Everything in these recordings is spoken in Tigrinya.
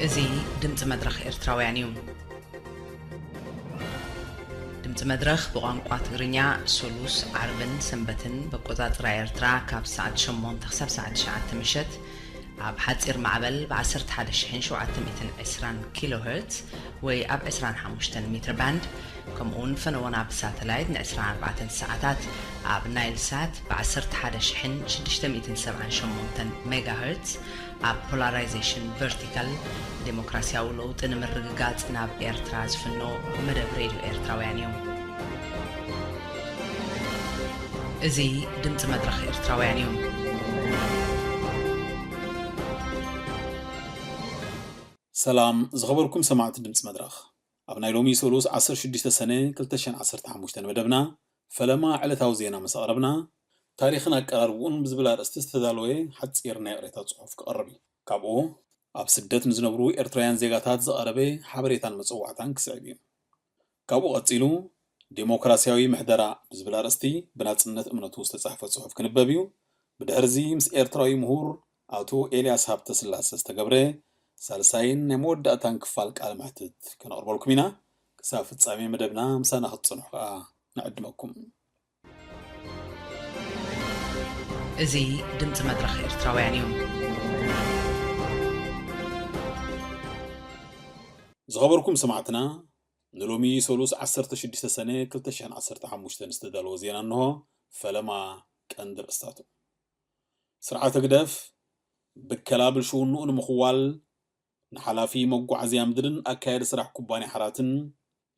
እዚ ድምፂ መድረኽ ኤርትራውያን እዩ። ድምፂ መድረኽ ብቋንቋ ትግርኛ ሱሉስ፣ ዓርብን ሰንበትን ብኣቆፃፅራ ኤርትራ ካብ ሰዓት ሸሞንተ ክሳብ ሰዓት ትሽዓተ ምሸት ኣብ ሓፂር ማዕበል ብ ዓሰርተ ሓደ ሺሕን ሸውዓተ ሚእትን ዕስራን ኪሎ ሄርትዝ ወይ ኣብ ዕስራን ሓሙሽተን ሜትር ባንድ፣ ከምኡውን ፈነወና ብሳተላይት ን ዕስራን ኣርባዕተን ሰዓታት ኣብ ናይል ሳት ብ ዓሰርተ ሓደ ሺሕን ሽዱሽተ ሚእትን ሰብዓን ሸሞንተን ሜጋ ሄርትዝ፣ ኣብ ፖላራይዜሽን ቨርቲካል ዴሞክራሲያዊ ለውጢ ንምርግጋጽ ናብ ኤርትራ ዝፍኖ መደብ ሬድዮ ኤርትራውያን እዩ። እዚ ድምጺ መድረኽ ኤርትራውያን እዩ። ሰላም ዝኸበርኩም ሰማዕቲ ድምጺ መድረኽ። ኣብ ናይ ሎሚ ሰሉስ ዓሰርተ ሽዱሽተ ሰነ ክልተ ሽሕን ዓሰርተ ሓሙሽተን መደብና ፈለማ ዕለታዊ ዜና ምስ ኣቕረብና፣ ታሪኽን ኣቀራርብኡን ብዝብል ኣርእስቲ ዝተዳለወ ሓጺር ናይ ይቕሬታ ጽሑፍ ክቐርብ እዩ። ካብኡ ኣብ ስደት ንዝነብሩ ኤርትራውያን ዜጋታት ዝቐረበ ሓበሬታን መጸዋዕታን ክስዕብ እዩ። ካብኡ ቀጺሉ ዴሞክራሲያዊ ምሕደራ ብዝብል ኣርእስቲ ብናጽነት እምነቱ ዝተጻሕፈ ጽሑፍ ክንበብ እዩ። ብድሕርዚ ምስ ኤርትራዊ ምሁር ኣቶ ኤልያስ ሃብተስላሰ ዝተገብረ ሳልሳይን ናይ መወዳእታን ክፋል ቃለ መሕትት ከነቕርበልኩም ኢና። ክሳብ ፍጻሜ መደብና ምሳና ክትጸንሑ ከኣ ንዕድመኩም። እዚ ድምጺ መድረኽ ኤርትራውያን እዩ። ዝኸበርኩም ሰማዕትና፣ ንሎሚ ሰሉስ ዓሰርተ ሽዱሽተ ሰነ ክልተ ሽሕን ዓሰርተ ሓሙሽተን ዝተዳለወ ዜና እንሆ። ፈለማ ቀንዲ ርእስታቱ። ስርዓት ህግደፍ ብከላ ብልሽውንኡ ንምኽዋል ንሓላፊ መጓዓዝያ ምድርን ኣካያዲ ስራሕ ኩባንያ ሓራትን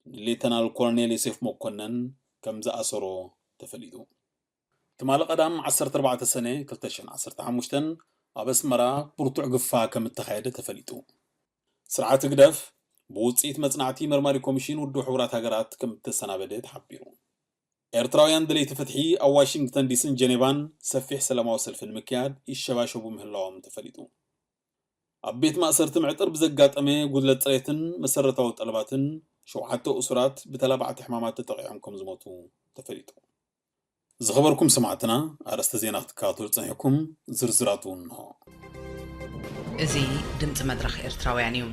ንሌተናል ኮሎኔል ዮሴፍ መኮነን ከም ዝኣሰሮ ተፈሊጡ። ትማሊ ቀዳም ዓሰርተ ኣርባዕተ ሰነ ክልተ ሽሕን ዓሰርተ ሓሙሽተን ኣብ ኣስመራ ብርቱዕ ግፋ ከም እተኻየደ ተፈሊጡ። ስርዓት ህግደፍ ብውጽኢት መጽናዕቲ መርማሪ ኮሚሽን ውድብ ሕቡራት ሃገራት ከም እተሰናበደ ተሓቢሩ። ኤርትራውያን ደለይቲ ፍትሒ ኣብ ዋሽንግተን ዲስን ጀኔቫን ሰፊሕ ሰላማዊ ሰልፊ ንምክያድ ይሸባሸቡ ምህላዎም ተፈሊጡ። ኣብ ቤት ማእሰርቲ ምዕጥር ብዘጋጠመ ጉድለት ጽሬትን መሰረታዊ ጠለባትን ሸውዓተ እሱራት ብተላባዕቲ ሕማማት ተጠቒዖም ከም ዝሞቱ ተፈሊጡ። ዝኸበርኩም ሰማዕትና፣ ኣርእስተ ዜና ክትከታተሉ ጸኒሕኩም፣ ዝርዝራቱ እንሆ። እዚ ድምጺ መድረኽ ኤርትራውያን እዩ።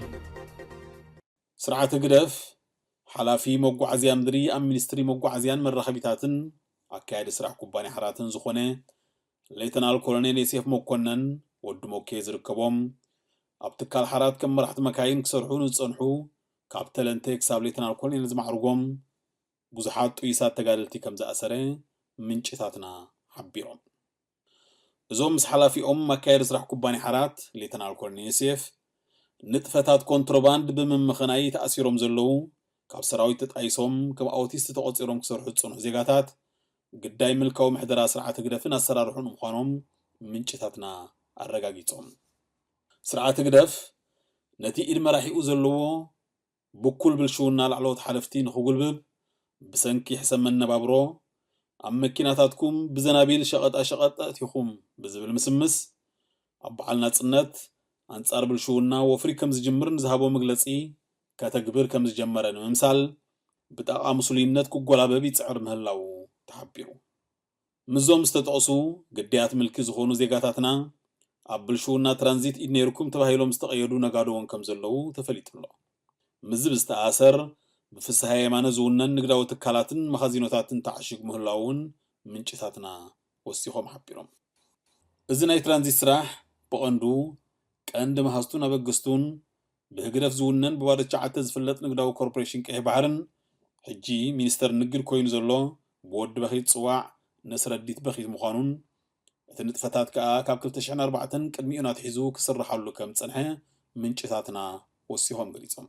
ስርዓት ህግደፍ ሓላፊ መጓዓዝያ ምድሪ ኣብ ሚኒስትሪ መጓዓዝያን መራኸቢታትን ኣካያዲ ስራሕ ኩባንያ ሓራትን ዝኾነ ሌተናል ኮሎኔል ዮሴፍ መኮነን ወዲ ሞኬ ዝርከቦም፣ ኣብ ትካል ሓራት ከም መራሕቲ መካይን ክሰርሑ ንዝጸንሑ፣ ካብ ተለንተ ክሳብ ሌተናል ኮሎኔል ዝማዕርጎም ብዙሓት ጥዩሳት ተጋደልቲ ከም ዝኣሰረ ምንጭታትና ሓቢሮም። እዞም ምስ ሓላፊኦም ኣካያዲ ስራሕ ኩባንያ ሓራት ሌተናል ኮሎኔል ዮሴፍ ንጥፈታት ኮንትሮባንድ ብምምኽናይ ተኣሲሮም ዘለዉ፣ ካብ ሰራዊት ተጣይሶም ከም ኣውቲስት ተቖጺሮም ክሰርሑ ዝጸንሑ ዜጋታት፣ ግዳይ ምልካዊ ምሕደራ ስርዓት ህግደፍን ኣሰራርሑን ምዃኖም ምንጭታትና ኣረጋጊጾም። ስርዓት ህግደፍ ነቲ ኢድ መራሒኡ ዘለዎ ብኩል ብልሽውና ላዕለዎት ሓለፍቲ ንኽጉልብብ፣ ብሰንኪ ሕሰም መነባብሮ፣ ኣብ መኪናታትኩም ብዘናቢል ሸቐጣ ሸቐጥ ኣእቲኹም ብዝብል ምስምስ፣ ኣብ በዓል ናጽነት ኣንጻር ብልሽውና ወፍሪ ከም ዝጅምር ንዝሃቦ መግለጺ ከተግብር ከም ዝጀመረ ንምምሳል፣ ብጣቓ ምስሉይነት ክጎላበብ ይጽዕር ምህላዉ ተሓቢሩ። ምስዞም ዝተጠቕሱ ግዳያት ምልኪ ዝኾኑ ዜጋታትና፣ ኣብ ብልሽውና ትራንዚት ኢድ ነይርኩም ተባሂሎም ዝተቐየዱ ነጋዶ እውን ከም ዘለዉ ተፈሊጡ ኣሎ። ምስዚ ብዝተኣሳሰር፣ ብፍስሃ የማነ ዝውነን ንግዳዊ ትካላትን መኻዚኖታትን ተዓሺጉ ምህላዉ እውን ምንጭታትና ወሲኾም ሓቢሮም። እዚ ናይ ትራንዚት ስራሕ ብቐንዱ ቀንዲ መሃዝቱን ኣበገስቱን ብህግደፍ ዝውነን ብባዶ ትሽዓተ ዝፍለጥ ንግዳዊ ኮርፖሬሽን ቀይሕ ባሕርን ሕጂ ሚኒስተር ንግድ ኮይኑ ዘሎ ብወዲ በኺት ዝጽዋዕ ነስረዲት በኺት ምዃኑን፣ እቲ ንጥፈታት ከኣ ካብ ክልተ ሽሕን ኣርባዕተን ቅድሚኡን ኣትሒዙ ክስርሓሉ ከም ዝጸንሐ ምንጭታትና ወሲኾም ገሊጾም።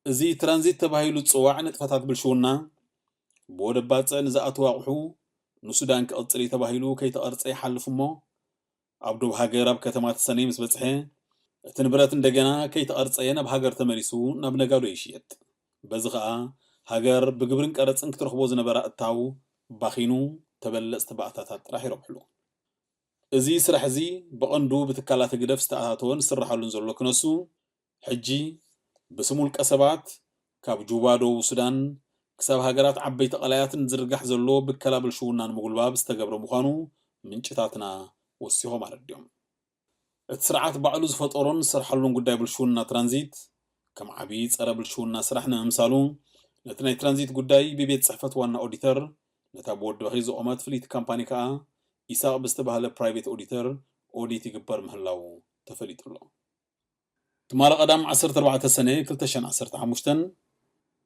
እዚ ትራንዚት ተባሂሉ ዝጽዋዕ ንጥፈታት ብልሽውና ብወደብ ባጽዕ ንዝኣትዉ ኣቑሑ ንሱዳን ክቕጽል እዩ ተባሂሉ ከይተቐርጸ ይሓልፍ እሞ፣ ኣብ ዶብ ሃገር ኣብ ከተማ ተሰነይ ምስ በጽሐ፣ እቲ ንብረት እንደገና ከይተቐርጸየ ናብ ሃገር ተመሊሱ ናብ ነጋዶ ይሽየጥ። በዚ ኸኣ ሃገር ብግብርን ቀረጽን ክትረኽቦ ዝነበራ እታው ባኺኑ፣ ተበለጽቲ ባእታታት ጥራሕ ይረብሕሉ። እዚ ስራሕ እዚ ብቐንዱ ብትካላት ህግደፍ ዝተኣታተወን ዝስርሓሉን ዘሎ ክነሱ፣ ሕጂ ብስም ውልቀ ሰባት ካብ ጁባ ደቡብ ሱዳን ክሳብ ሃገራት ዓበይቲ ቀላያት ንዝርጋሕ ዘሎ ብከላ ብልሽውና ንምጉልባብ ዝተገብረ ምዃኑ ምንጭታትና ወሲኾም ኣረዲኦም። እቲ ስርዓት ባዕሉ ዝፈጠሮን ዝሰርሓሉን ጉዳይ ብልሽውና ትራንዚት ከም ዓብዪ ጸረ ብልሽውና ስራሕ ንምምሳሉ፣ ነቲ ናይ ትራንዚት ጉዳይ ብቤት ጽሕፈት ዋና ኦዲተር፣ ነታ ብወዲ በኺ ዝቖመት ፍልይቲ ካምፓኒ ከኣ ኢሳቕ ብዝተባህለ ፕራይቬት ኦዲተር ኦዲት ይግበር ምህላዉ ተፈሊጡ ኣሎ። ትማሊ ቀዳም ዓሰርተ ኣርባዕተ ሰነ ክልተ ሽሕን ዓሰርተ ሓሙሽተን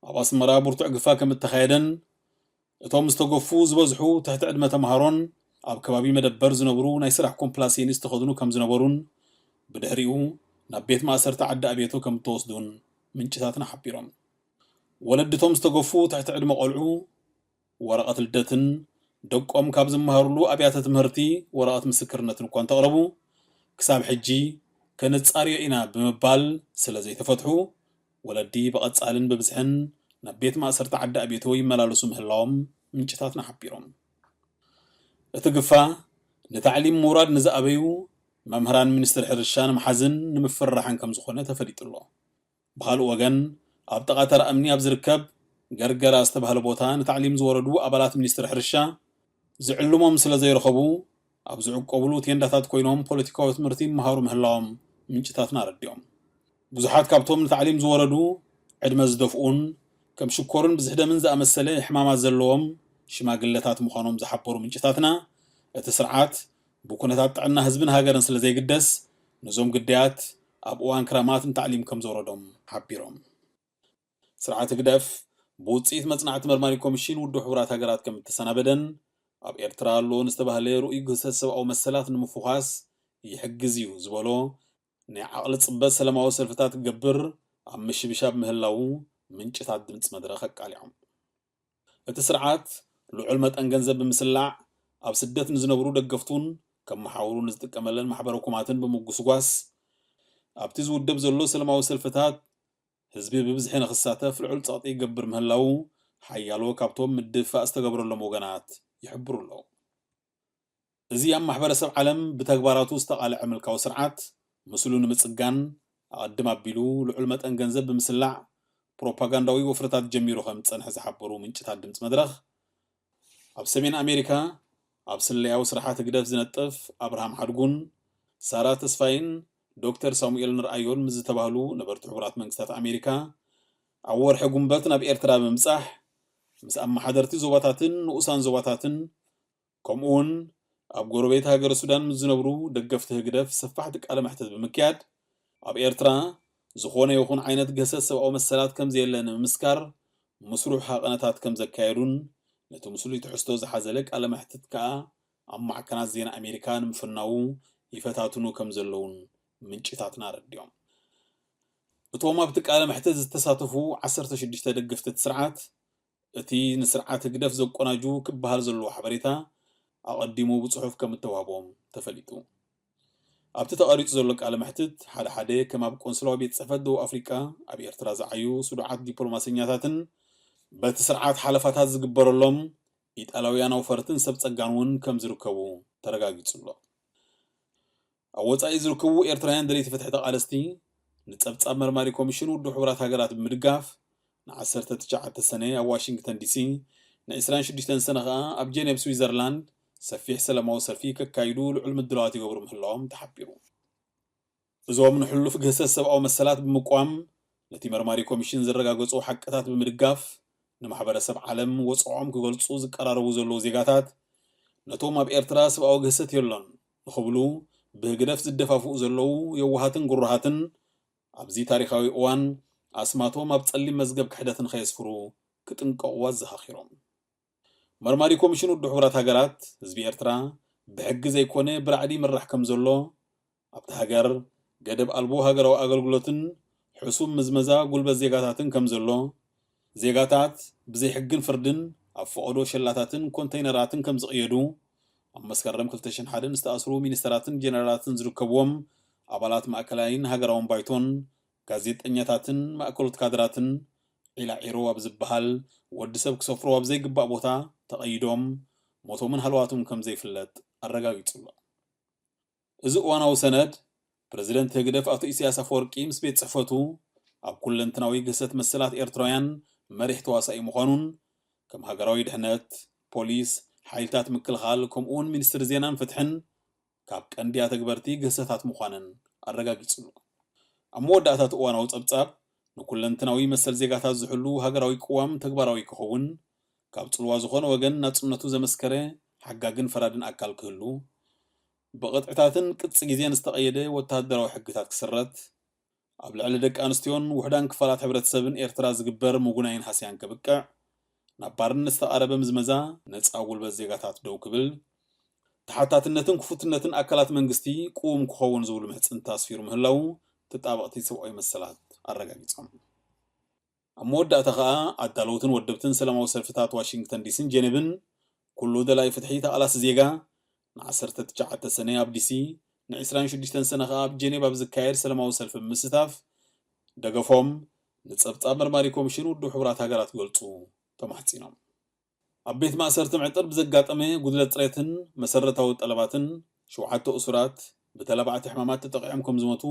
ኣብ ኣስመራ ብርቱዕ ግፋ ከም እተኻየደን፣ እቶም ዝተገፉ ዝበዝሑ ትሕቲ ዕድመ ተምሃሮን ኣብ ከባቢ መደበር ዝነብሩ ናይ ስራሕ ኮምፕላሴኒ ዝተኸድኑ ከም ዝነበሩን፣ ብድሕሪኡ ናብ ቤት ማእሰርቲ ዓዲ ኣቤቶ ከም እተወስዱን ምንጭታትና ሓቢሮም። ወለድቶም ዝተገፉ ትሕቲ ዕድመ ቆልዑ ወረቐት ልደትን ደቆም ካብ ዝመሃሩሉ ኣብያተ ትምህርቲ ወረቐት ምስክርነትን እኳ እንተቕረቡ፣ ክሳብ ሕጂ ከነጻርዮ ኢና ብምባል ስለ ዘይተፈትሑ፣ ወለዲ ብቐጻልን ብብዝሕን ናብ ቤት ማእሰርቲ ዓዲ ኣቤቶ ይመላለሱ ምህላዎም ምንጭታትና ሓቢሮም። እቲ ግፋ ንታዕሊም ምውራድ ንዝኣበዩ መምህራን ሚኒስትሪ ሕርሻ ንምሓዝን ንምፍርራሕን ከም ዝኾነ ተፈሊጡ ኣሎ። ብኻልእ ወገን፣ ኣብ ጥቓ ተራ እምኒ ኣብ ዝርከብ ገርገራ ዝተባህለ ቦታ ንታዕሊም ዝወረዱ ኣባላት ሚኒስትሪ ሕርሻ ዝዕልሞም ስለ ዘይረኸቡ፣ ኣብ ዝዕቆብሉ ቴንዳታት ኮይኖም ፖለቲካዊ ትምህርቲ ይመሃሩ ምህላዎም ምንጭታትና ኣረዲኦም። ብዙሓት ካብቶም ንታዕሊም ዝወረዱ ዕድመ ዝደፍኡን ከም ሽኮርን ብዝሒ ደምን ዝኣመሰለ ሕማማት ዘለዎም ሽማግለታት ምዃኖም ዝሓበሩ ምንጭታትና፣ እቲ ስርዓት ብኩነታት ጥዕና ህዝብን ሃገርን ስለ ዘይግደስ፣ ነዞም ግዳያት ኣብ እዋን ክራማት ንታዕሊም ከም ዘውረዶም ሓቢሮም። ስርዓት ህግደፍ ብውጽኢት መጽናዕቲ መርማሪ ኮሚሽን ውድብ ሕቡራት ሃገራት ከም እተሰናበደን፣ ኣብ ኤርትራ ኣሎ ንዝተባህለ ርኡይ ግህሰት ሰብኣዊ መሰላት ንምፍዃስ ይሕግዝ እዩ ዝበሎ ናይ ዓቕሊ ጽበት ሰላማዊ ሰልፍታት ክገብር ኣብ ምሽብሻብ ምህላዉ ምንጭታት ድምጺ መድረኽ ኣቃሊዖም። እቲ ስርዓት ልዑል መጠን ገንዘብ ብምስላዕ ኣብ ስደት ንዝነብሩ ደገፍቱን ከም መሓውሩ ንዝጥቀመለን ማሕበረ ኮማትን ብምጉስጓስ ኣብቲ ዝውደብ ዘሎ ሰላማዊ ሰልፍታት ህዝቢ ብብዝሒ ንኽሳተፍ ልዑል ጸቕጢ ይገብር ምህላዉ ሓያሎ ካብቶም ምድፍፋእ ዝተገብረሎም ወገናት ይሕብሩ ኣለዉ። እዚ ኣብ ማሕበረሰብ ዓለም ብተግባራቱ ዝተቓልዐ ምልካዊ ስርዓት ምስሉ ንምጽጋን ኣቐድም ኣቢሉ ልዑል መጠን ገንዘብ ብምስላዕ ፕሮፓጋንዳዊ ወፍርታት ጀሚሩ ከም ዝጸንሐ ዝሓበሩ ምንጭታት ድምጺ መድረኽ፣ ኣብ ሰሜን ኣሜሪካ ኣብ ስለያዊ ስራሓት ህግደፍ ዝነጥፍ ኣብርሃም ሓድጉን ሳራ ተስፋይን ዶክተር ሳሙኤል ንርኣዮን ምስ ዝተባህሉ ነበርቲ ሕቡራት መንግስታት ኣሜሪካ ኣብ ወርሒ ጉንበት ናብ ኤርትራ ብምብጻሕ ምስ ኣመሓደርቲ ዞባታትን ንኡሳን ዞባታትን ከምኡ እውን ኣብ ጎረቤት ሃገር ሱዳን ምስ ዝነብሩ ደገፍቲ ህግደፍ ሰፋሕቲ ቃለ መሕትት ብምክያድ፣ ኣብ ኤርትራ ዝኾነ ይኹን ዓይነት ገሰት ሰብኣዊ መሰላት ከም ዘየለ ንምምስካር ምስሩሕ ሃቐነታት ከም ዘካየዱን ነቲ ምስሉይ ትሕዝቶ ዝሓዘለ ቃለ መሕትት ከኣ ኣብ ማዕከናት ዜና ኣሜሪካ ንምፍናዉ ይፈታትኑ ከም ዘለዉን ምንጭታትና ኣረዲኦም። እቶም ኣብቲ ቃለ መሕትት ዝተሳተፉ ዓሰርተ ሽዱሽተ ደገፍቲ እቲ ስርዓት፣ እቲ ንስርዓት ህግደፍ ዘቆናጁ ክበሃል ዘለዎ ሓበሬታ ኣቐዲሙ ብጽሑፍ ከም እተዋህቦም ተፈሊጡ። ኣብቲ ተቐሪጹ ዘሎ ቃለ መሕትት፣ ሓደ ሓደ ከም ኣብ ቆንስላዊ ቤት ጽሕፈት ደቡብ ኣፍሪቃ ኣብ ኤርትራ ዝዓዩ ስዱዓት ዲፕሎማሰኛታትን በቲ ስርዓት ሓለፋታት ዝግበረሎም ኢጣልያውያን ኣውፈርትን ሰብ ጸጋን እውን ከም ዝርከቡ ተረጋጊጹ ኣሎ። ኣብ ወጻኢ ዝርከቡ ኤርትራውያን ደለይቲ ፍትሒ ተቓለስቲ፣ ንጸብጻብ መርማሪ ኮሚሽን ውድብ ሕቡራት ሃገራት ብምድጋፍ፣ ን ዓሰርተ ትሽዓተ ሰነ ኣብ ዋሽንግተን ዲሲ፣ ን ዕስራን ሽዱሽተን ሰነ ከኣ ኣብ ጀኔቭ ስዊዘርላንድ ሰፊሕ ሰላማዊ ሰልፊ ከካይዱ ልዑል ምድላዋት ይገብሩ ምህላዎም ተሓቢሩ። እዞም ንሕሉፍ ግህሰት ሰብኣዊ መሰላት ብምቋም፣ ነቲ መርማሪ ኮሚሽን ዘረጋገጾ ሓቅታት ብምድጋፍ፣ ንማሕበረሰብ ዓለም ወጽዖም ክገልጹ ዝቀራረቡ ዘለዉ ዜጋታት፣ ነቶም ኣብ ኤርትራ ሰብኣዊ ግህሰት የሎን ንኽብሉ ብህግደፍ ዝደፋፍኡ ዘለዉ የዋሃትን ግሩሃትን፣ ኣብዚ ታሪኻዊ እዋን ኣስማቶም ኣብ ጸሊም መዝገብ ክሕደት ንኸየስፍሩ ክጥንቀቑ ኣዘኻኺሮም። መርማሪ ኮሚሽን ውድብ ሕቡራት ሃገራት፣ ህዝቢ ኤርትራ ብሕጊ ዘይኮነ ብራዕዲ ይምራሕ ከም ዘሎ፣ ኣብታ ሃገር ገደብ ኣልቦ ሃገራዊ ኣገልግሎትን ሕሱም ምዝመዛ ጉልበት ዜጋታትን ከም ዘሎ፣ ዜጋታት ብዘይ ሕግን ፍርድን ኣብ ፈቐዶ ሸላታትን ኮንተይነራትን ከም ዝቕየዱ፣ ኣብ መስከረም ክልተ ሽሕን ሓደን ዝተኣስሩ ሚኒስተራትን ጀነራላትን ዝርከብዎም ኣባላት ማእከላይን ሃገራውን ባይቶን፣ ጋዜጠኛታትን ማእከሎት ካድራትን ዒላዒሮ ኣብ ዝበሃል ወዲ ሰብ ክሰፍሮ ኣብ ዘይግባእ ቦታ ተቐይዶም ሞቶምን ሃለዋቶም ከም ዘይፍለጥ ኣረጋጊጹ ኣሎ። እዚ እዋናዊ ሰነድ፣ ፕረዚደንት ህግደፍ ኣቶ ኢሳያስ ኣፈወርቂ ምስ ቤት ጽሕፈቱ ኣብ ኩለንትናዊ ግህሰት መሰላት ኤርትራውያን መሪሕ ተዋሳኢ ምዃኑን፣ ከም ሃገራዊ ድሕነት፣ ፖሊስ፣ ሓይልታት ምክልኻል፣ ከምኡውን ሚኒስትሪ ዜናን ፍትሕን፣ ካብ ቀንዲ ኣተግበርቲ ግህሰታት ምዃነን ኣረጋጊጹ ኣሎ። ኣብ መወዳእታ እቲ እዋናዊ ጸብጻብ፣ ንኩለንትናዊ መሰል ዜጋታት ዝሕሉ ሃገራዊ ቅዋም ተግባራዊ ክኸውን፣ ካብ ጽልዋ ዝኾነ ወገን ናጽነቱ ዘመስከረ ሓጋግን ፈራድን ኣካል ክህሉ፣ ብቕጥዕታትን ቅጽ ግዜን ዝተቐየደ ወተሃደራዊ ሕግታት ክስረት፣ ኣብ ልዕሊ ደቂ ኣንስትዮን ውሑዳን ክፋላት ሕብረተሰብን ኤርትራ ዝግበር ምጉናይን ሃስያን ከብቅዕ፣ ናብ ባርነት ዝተቓረበ ምዝመዛ ነጻ ጉልበት ዜጋታት ደው ክብል፣ ተሓታትነትን ክፉትነትን ኣካላት መንግስቲ ቅዉም ክኸውን ዝብሉ ምሕጽንታ ኣስፊሩ ምህላዉ ተጣበቕቲ ሰብኣዊ መሰላት ኣረጋጊጾም። ኣብ መወዳእታ ከኣ ኣዳለውትን ወደብትን ሰላማዊ ሰልፍታት ዋሽንግተን ዲሲን ጀኔቭን ኩሉ ደላይ ፍትሒ ተቓላሲ ዜጋ ንዓሰርተ ትሽዓተ ሰነ ኣብ ዲሲ፣ ንዕስራን ሽዱሽተን ሰነ ከኣ ኣብ ጀኔቭ ኣብ ዝካየድ ሰላማዊ ሰልፊ ብምስታፍ ደገፎም ንጸብጻብ መርማሪ ኮሚሽን ውድብ ሕቡራት ሃገራት ክገልጹ ተማሕጺኖም። ኣብ ቤት ማእሰርቲ ምዕጥር ብዘጋጠመ ጉድለት ጽሬትን መሰረታዊ ጠለባትን ሸውዓተ እሱራት ብተላባዕቲ ሕማማት ተጠቒዖም ከም ዝሞቱ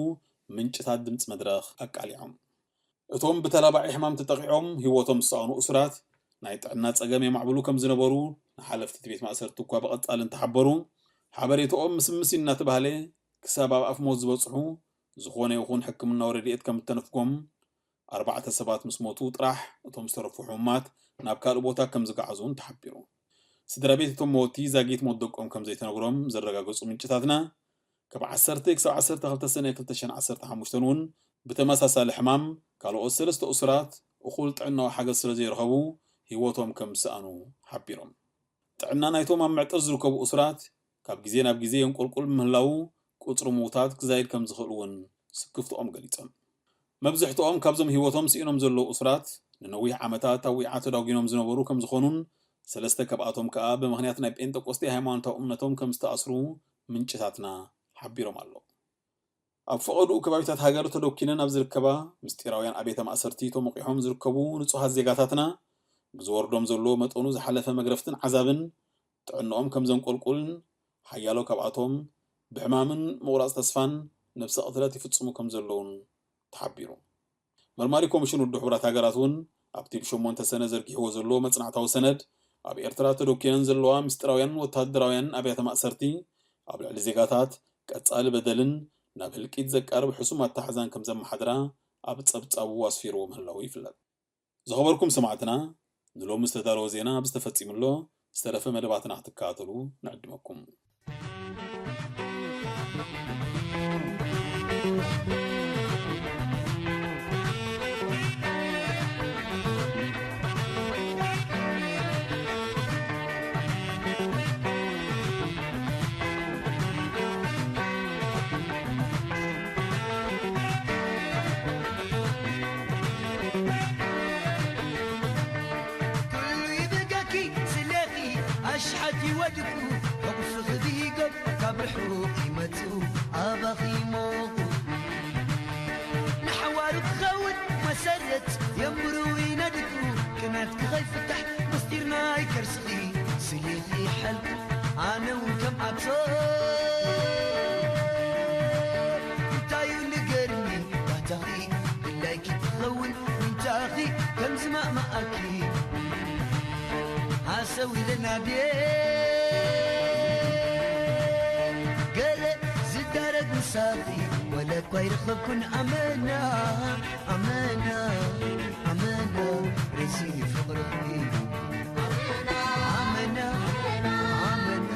ምንጭታት ድምጺ መድረኽ ኣቃሊዖም። እቶም ብተላባዒ ሕማም ተጠቒዖም ህይወቶም ዝሰኣኑ እሱራት ናይ ጥዕና ጸገም የማዕብሉ ከም ዝነበሩ ንሓለፍቲ እቲ ቤት ማእሰርቲ እኳ ብቐጻሊ እንተሓበሩ፣ ሓበሬታኦም ምስምስ እናተባህለ ክሳብ ኣብ ኣፍ ሞት ዝበጽሑ ዝኾነ ይኹን ሕክምናዊ ረድኤት ከም እተነፍጎም፣ ኣርባዕተ ሰባት ምስ ሞቱ ጥራሕ እቶም ዝተረፉ ሕሙማት ናብ ካልእ ቦታ ከም ዝገዓዙ እውን ተሓቢሩ። ስድራ ቤት እቶም መወቲ ዛጊት ሞት ደቆም ከም ዘይተነግሮም ዘረጋገጹ ምንጭታትና፣ ካብ ዓሰርተ ክሳብ ዓሰርተ ክልተ ሰነ ክልተ ሽሕን ዓሰርተ ሓሙሽተን እውን ብተመሳሳሊ ሕማም ካልኦት ሰለስተ እሱራት እኹል ጥዕናዊ ሓገዝ ስለ ዘይረኸቡ ህይወቶም ከም ዝሰኣኑ ሓቢሮም። ጥዕና ናይቶም ኣብ ምዕጥር ዝርከቡ እሱራት ካብ ግዜ ናብ ግዜ የንቆልቁል ብምህላዉ ቁጽሪ ምዉታት ክዛይድ ከም ዝኽእል እውን ስክፍትኦም ገሊጾም። መብዝሕትኦም ካብዞም ህይወቶም ስኢኖም ዘለዉ እሱራት ንነዊሕ ዓመታት ኣብ ዊዓ ተዳጒኖም ዝነበሩ ከም ዝኾኑን ሰለስተ ካብኣቶም ከኣ ብምኽንያት ናይ ጴንጠቆስጤ ሃይማኖታዊ እምነቶም ከም ዝተኣስሩ ምንጭታትና ሓቢሮም ኣለዉ። ኣብ ፈቐድኡ ከባቢታት ሃገር ተደኲነን ኣብ ዝርከባ ምስጢራውያን ኣብያተ ማእሰርቲ ተሞቒሖም ዝርከቡ ንጹሃት ዜጋታትና ብዝወርዶም ዘሎ መጠኑ ዝሓለፈ መግረፍትን ዓዛብን ጥዕንኦም ከም ዘንቆልቁልን ሓያሎ ካብኣቶም ብሕማምን ምቑራጽ ተስፋን ነብሰ ቅትለት ይፍጽሙ ከም ዘለዉን ተሓቢሩ። መርማሪ ኮሚሽን ውድብ ሕቡራት ሃገራት እውን ኣብቲ ብ ሸሞንተ ሰነ ዘርጊሕዎ ዘሎ መጽናዕታዊ ሰነድ ኣብ ኤርትራ ተደኲነን ዘለዋ ምስጢራውያን ወተሃደራውያን ኣብያተ ማእሰርቲ ኣብ ልዕሊ ዜጋታት ቀጻሊ በደልን ናብ ህልቂት ዘቃርብ ሕሱም ኣተሓሕዛን ከም ዘመሓድራ ኣብ ጸብጻቡ ኣስፊርዎ ምህላዉ ይፍለጥ። ዝኸበርኩም ሰማዕትና፣ ንሎሚ ዝተዳለወ ዜና ኣብዚ ተፈጺሙ ኣሎ። ዝተረፈ መደባትና ክትከታተሉ ንዕድመኩም። ኩሉ ይብገኪ ስለኺ ኣሽሓት ይወድቁ፣ ሕቑፍኺ ብኢዶም ካብ ርሑቕ ይመጹ ኣባኺ ይሞቑ። ንሓዋሩ ክኸውን መሰረት የንብሩ ይነድቁ፣ ቅናትኪ ከይፍታሕ ምስጢር ናይ ከርስኺ ስሊኺ ይሓልቁ። ኣነ እውን ከም ኣቶ እንታይ እዩ ንገርኒ ባታኺ ድላይኪ ትኸውን ምንታኺ ከም ዝማእማኣኪ ሃሰው ኢለና ድየ ገለ ዝዳረግ ምሳኺ ወለ እኳ ይረኸብኩን ኣመና ኣመና ኣመና ርእሲ ፍቕርኺ ኣመና ኣመና ኣመና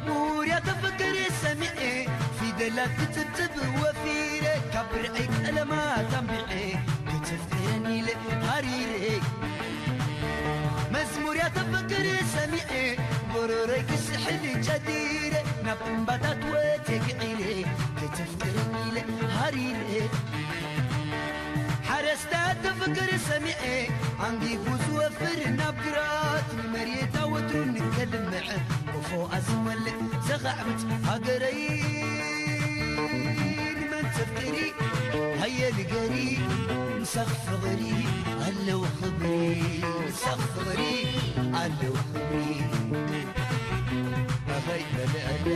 ሙርያ ተፈቅሪ ሰሚዐ ፊደላት ክጽብጽብ ወፊረ ካብ ብርዐይ ቀለማት ኣንቢዐ ከተፍቅረኒ ኢለ ሃሪረ መዝሙር ያተፈቅር ሰሚዐ ጎሮሮይ ክስሕል ጨዲረ ናብ እምባታት ወቴ ግዒረ ከተፍቅረኒ ኢለ ሃሪረ ሓረስታ ተፈቅር ሰሚዐ ኣንጊሁ ዝወፍር ናብ ግራት ንመሬታ ወትሩ ንከልምዐ ቆፎ ኣዝመልእ ዘኻዕብት ሃገረይ ንመን ተፍቅሪ ሃየ ንገሪ ምሳኽ ፍቕሪ ኣለዎ ክብሪ ምሳኽ ፍቕሪ ኣለዎ ክብሪ ኣኸይ በልዐላ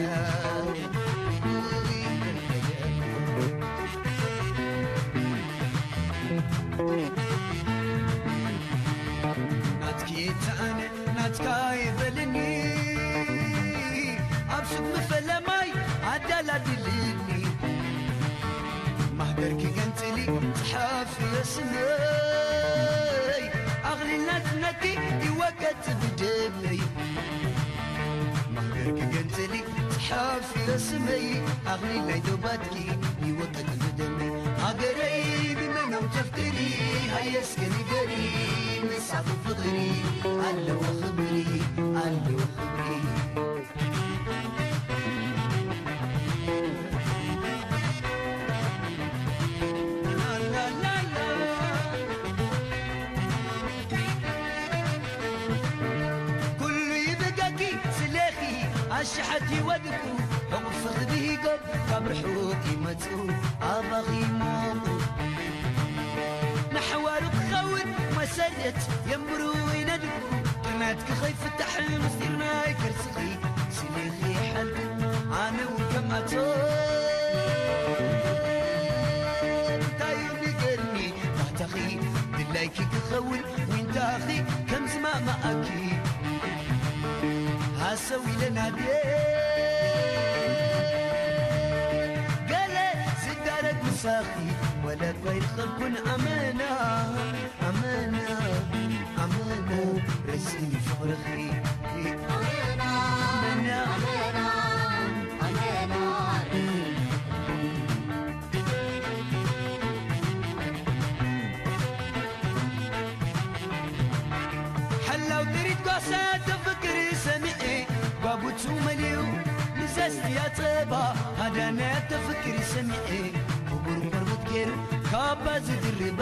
ደርኪ ገንጽሊ ጽሓፍ የስመይ ኣኽሊል ናጽነትኪ ይወቀት ብደመይ። ማህደር ክገንጽሊ ጽሓፍ የስመይ ኣኽሊል ናይ ዶባትኪ ይወቀት ብደመይ። ሃገረይ ብመኖም ተፍቅሪ ሃየ እስከ ንገሪ ምሳኺ ፍቕሪ ኣለዎ ክብሪ ኣለዎ ክብሪ። ኩሉ ይብገኪ ስለኺ ኣሽሓት ይወድቁ ሕቑፍ ክብሂጎም ካብ ርሑቕ ይመጹ ኣባኺ ይሞቑ። ንሓዋሩ ክኸውን መሰረት የንብሩ ይነድቁ። ቅናትኪ ከይፍታሕ ምስጢር ናይ ከርስኺ ስሌኺ ሓልኩ ኣነ እውን ከምኣቶም። እንታይ እዩ ንገርኒ ባህታኺ ድላይኪ ክኸውን ዊንታኺ ከም ዝማማኣኪ ሃሰው ኢለ ናብየ ገለ ዝዳረግ ምሳኺ ወላ እኳ ይትኸብኩን ኣመና ኣመና ኣመና ረስኒ ፍቕርኺ ኣመና ኣመና ኣመና ሓላው ጥሪት ጓሳ ተፍቅሪ ሰሚዐ ጓጉቱ መሊኡ ንዘስትያ ጸባ ሃዳናያ ተፍቅሪ ሰሚዐ ክቡር ቆርበት ገይሩ ካባ ዝድርባ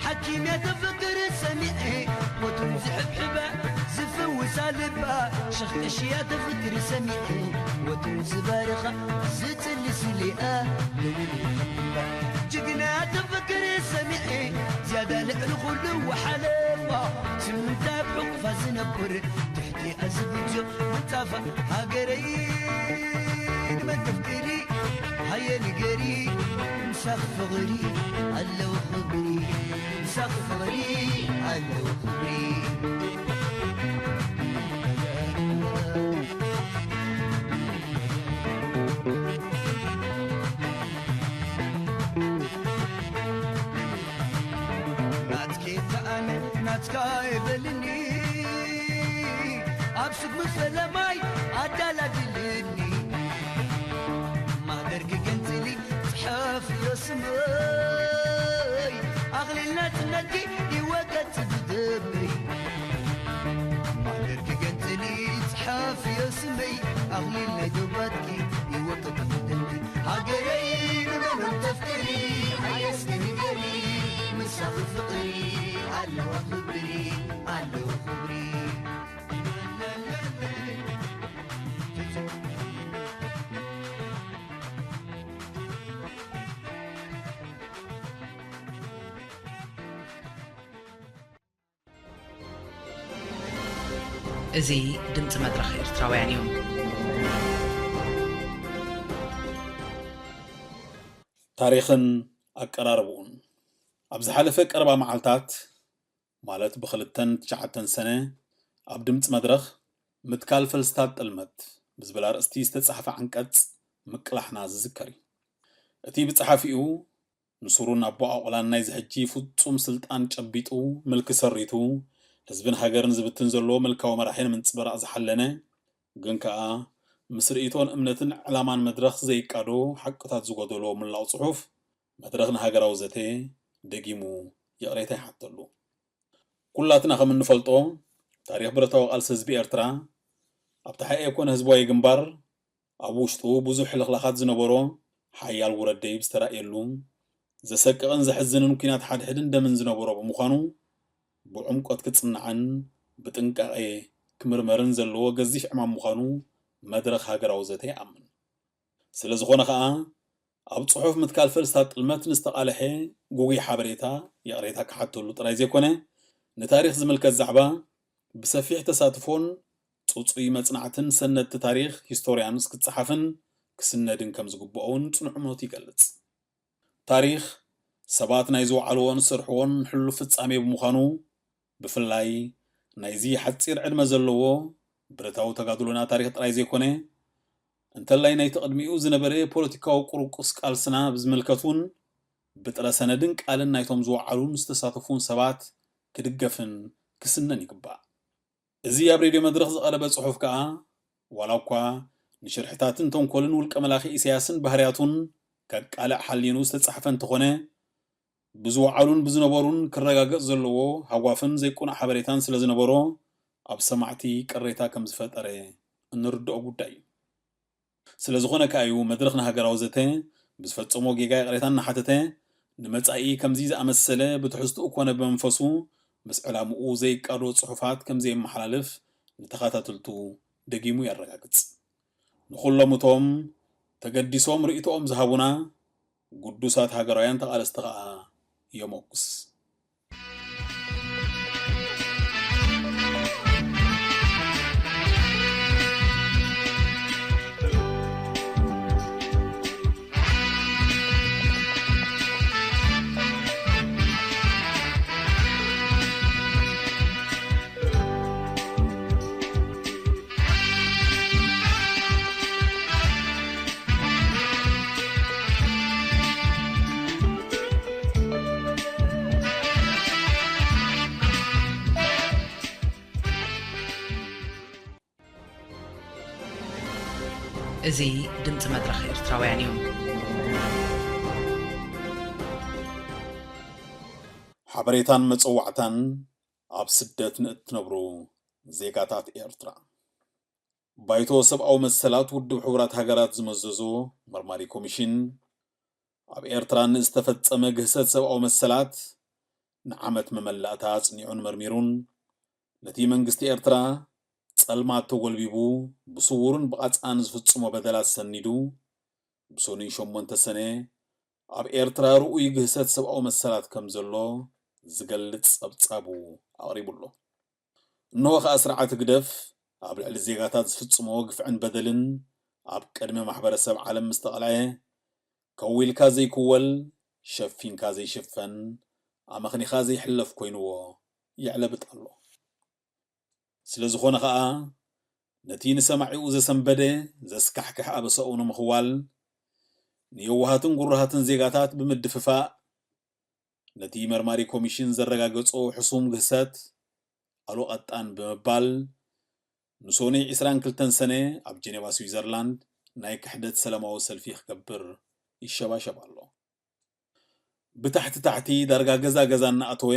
ሓኪም እያ ተፍቅሪ ሰሚዐ ሞቱን ዝሕብሕባ ዝፍውሳ ልባ ሸኽቀሽያ ተፍቅሪ ሰሚዐ ወትሩ ዝባርኻ ዝጽሊ ስሊኣ ልውል ጅግና ተፍቅሪ ሰሚዐ ዝያዳ ልዕሊ ኩሉ ወሓለፋ ስምንታ ኣብ ሕቑፋ ዝነብር ትሕቲኣ ዝብጆ ምንጻፋ ሃገረይ ንመን ተፍቅሪ ሃየ ንገሪ ምሳኽ ፍቕሪ ኣለዎ ክብሪ ምሳኽ ፍቕሪ ኣለዎ ክብሪ ናትኪ ተኣነ ናትካ የበልኒ ኣብ ስግሚ ፈለማይ ኣዳላድልኒ ማህደር ክገንጽሊ ጽሐፍ ዮስመይ ኣኽሊል ናጽነትኪ ይወቀጽ ብደመይ ማህደር ክገንጽሊ ጽሐፍ ዮስመይ ኣኽሊል ናይ ዶባትኪ ይወቀጽ ብደመይ ሃገረይ ንመኖም ተፍቅሪ ሃየስ ንገሪ ምሳኺ ፍቕሪ ኣለዋ ክብሪ ኣለዋ ክብሪ እዚ ድምጺ መድረኽ ኤርትራውያን እዩ። ታሪኽን ኣቀራርብኡን። ኣብ ዝሓለፈ ቀረባ መዓልታት፣ ማለት ብኽልተን ትሽዓተን ሰነ፣ ኣብ ድምጺ መድረኽ ምትካል ፈልስታት ጥልመት ብዝብል ኣርእስቲ ዝተጻሕፈ ዓንቀጽ ምቅላሕና ዝዝከር እዩ። እቲ ብጸሓፊኡ ንሱሩን ኣቦዓቑላን ናይዚ ሕጂ ፍጹም ስልጣን ጨቢጡ ምልኪ ሰሪቱ ህዝብን ሃገርን ዝብትን ዘሎ ምልካዊ መራሒ ንምንጽብራቕ ዝሓለነ ግን ከኣ ምስ ርእይቶን እምነትን ዕላማን መድረኽ ዘይቃዶ ሓቅታት ዝጎደሎ ምላቕ ጽሑፍ መድረኽ ንሃገራዊ ዘተ ደጊሙ ይቕሬታ ይሓተሉ። ኩላትና ከም እንፈልጦ ታሪኽ ብረታዊ ቃልሲ ህዝቢ ኤርትራ ኣብቲ ሓኤ ኮነ ህዝባዊ ግንባር ኣብ ውሽጡ ብዙሕ ሕልኽላኻት ዝነበሮ ሓያል ውረድ ደይብ ዝተራእየሉ ዘሰቅቕን ዘሕዝንን ኲናት ሓድሕድን ደምን ዝነበሮ ብምዃኑ ብዕምቆት ክጽናዕን ብጥንቃቐ ክምርመርን ዘለዎ ገዚፍ ዕማም ምዃኑ መድረኽ ሃገራዊ ዘተ ይኣምን። ስለ ዝኾነ ከኣ ኣብ ጽሑፍ ምትካል ፈልስታት ጥልመት ንዝተቓለሐ ጉጉይ ሓበሬታ ይቕሬታ ክሓተሉ ጥራይ ዘይኮነ ንታሪኽ ዝምልከት ዛዕባ ብሰፊሕ ተሳትፎን ጽጹይ መጽናዕትን ሰነድቲ ታሪኽ፣ ሂስቶርያንስ፣ ክጸሓፍን ክስነድን ከም ዝግብኦ እውን ጽኑዕ እምነቱ ይገልጽ። ታሪኽ፣ ሰባት ናይ ዝወዓልዎን ዝሰርሕዎን ሕሉፍ ፍጻሜ ብምዃኑ፣ ብፍላይ ናይዚ ሓጺር ዕድመ ዘለዎ ብረታዊ ተጋድሎና ታሪኽ ጥራይ ዘይኮነ፣ እንተላይ ናይቲ ቅድሚኡ ዝነበረ ፖለቲካዊ ቁርቁስ ቃልስና ብዝምልከት እውን ብጥረ ሰነድን ቃልን ናይቶም ዝወዓሉን ዝተሳተፉን ሰባት ክድገፍን ክስነን ይግባእ። እዚ ኣብ ሬድዮ መድረኽ ዝቐረበ ጽሑፍ ከኣ ዋላ እኳ ንሽርሕታትን ተንኮልን ውልቀ መላኺ ኢሳያስን ባህርያቱን ከቃልዕ ሓሊኑ ዝተጻሕፈ እንተኾነ፣ ብዝወዓሉን ብዝነበሩን ክረጋገጽ ዘለዎ ሃጓፍን ዘይቁኑዕ ሓበሬታን ስለ ዝነበሮ፣ ኣብ ሰማዕቲ ቅሬታ ከም ዝፈጠረ እንርድኦ ጉዳይ እዩ። ስለ ዝኾነ ከኣ እዩ መድረኽ ንሃገራዊ ዘተ ብዝፈጸሞ ጌጋ ይቕሬታ እናሓተተ፣ ንመጻኢ ከምዚ ዝኣመሰለ ብትሕዝትኡ ኮነ ብመንፈሱ ምስ ዕላምኡ ዘይቃዶ ጽሑፋት ከም ዘየመሓላልፍ ንተኸታተልቱ ደጊሙ የረጋግጽ። ንኹሎም እቶም ተገዲሶም ርእይቶኦም ዝሃቡና ግዱሳት ሃገራውያን ተቓለስቲ ከኣ የሞግስ። እዚ ድምፂ መድረኽ ኤርትራውያን እዩ። ሓበሬታን መጸዋዕታን ኣብ ስደት ንእትነብሩ ዜጋታት ኤርትራ። ባይቶ ሰብኣዊ መሰላት ውድብ ሕቡራት ሃገራት ዝመዘዞ መርማሪ ኮሚሽን፣ ኣብ ኤርትራ ንዝተፈጸመ ግህሰት ሰብኣዊ መሰላት ንዓመት መመላእታ ኣጽኒዑን መርሚሩን፣ ነቲ መንግስቲ ኤርትራ ጸልማት ተጎልቢቡ ብስውርን ብቓጽኣን ዝፍጽሞ በደላት ሰኒዱ፣ ብሰኑይ ሸሞንተ ሰነ ኣብ ኤርትራ ርኡይ ግህሰት ሰብኣዊ መሰላት ከም ዘሎ ዝገልጽ ጸብጻቡ ኣቕሪቡ ኣሎ። እንሆ ከኣ ስርዓት ህግደፍ ኣብ ልዕሊ ዜጋታት ዝፍጽሞ ግፍዕን በደልን ኣብ ቅድሚ ማሕበረሰብ ዓለም ምስ ተቐልዐ፣ ከው ኢልካ ዘይክወል፣ ሸፊንካ ዘይሽፈን፣ ኣመኽኒኻ ዘይሕለፍ ኮይንዎ የዕለብጥ ኣሎ። ስለ ዝኾነ ኸኣ፣ ነቲ ንሰማዒኡ ዘሰንበደ ዘስካሕክሕ ኣበሳኡ ንምኽዋል፣ ንየዋሃትን ጉሩሃትን ዜጋታት ብምድፍፋእ፣ ነቲ መርማሪ ኮሚሽን ዘረጋገጾ ሕሱም ግህሰት ኣሉ ቀጣን ብምባል፣ ንሶኑይ ዕስራን ክልተን ሰነ ኣብ ጀኔቫ ስዊዘርላንድ ናይ ክሕደት ሰላማዊ ሰልፊ ክገብር ይሸባሸብ ኣሎ። ብታሕቲ ታሕቲ ዳርጋ ገዛ ገዛ እናኣተወ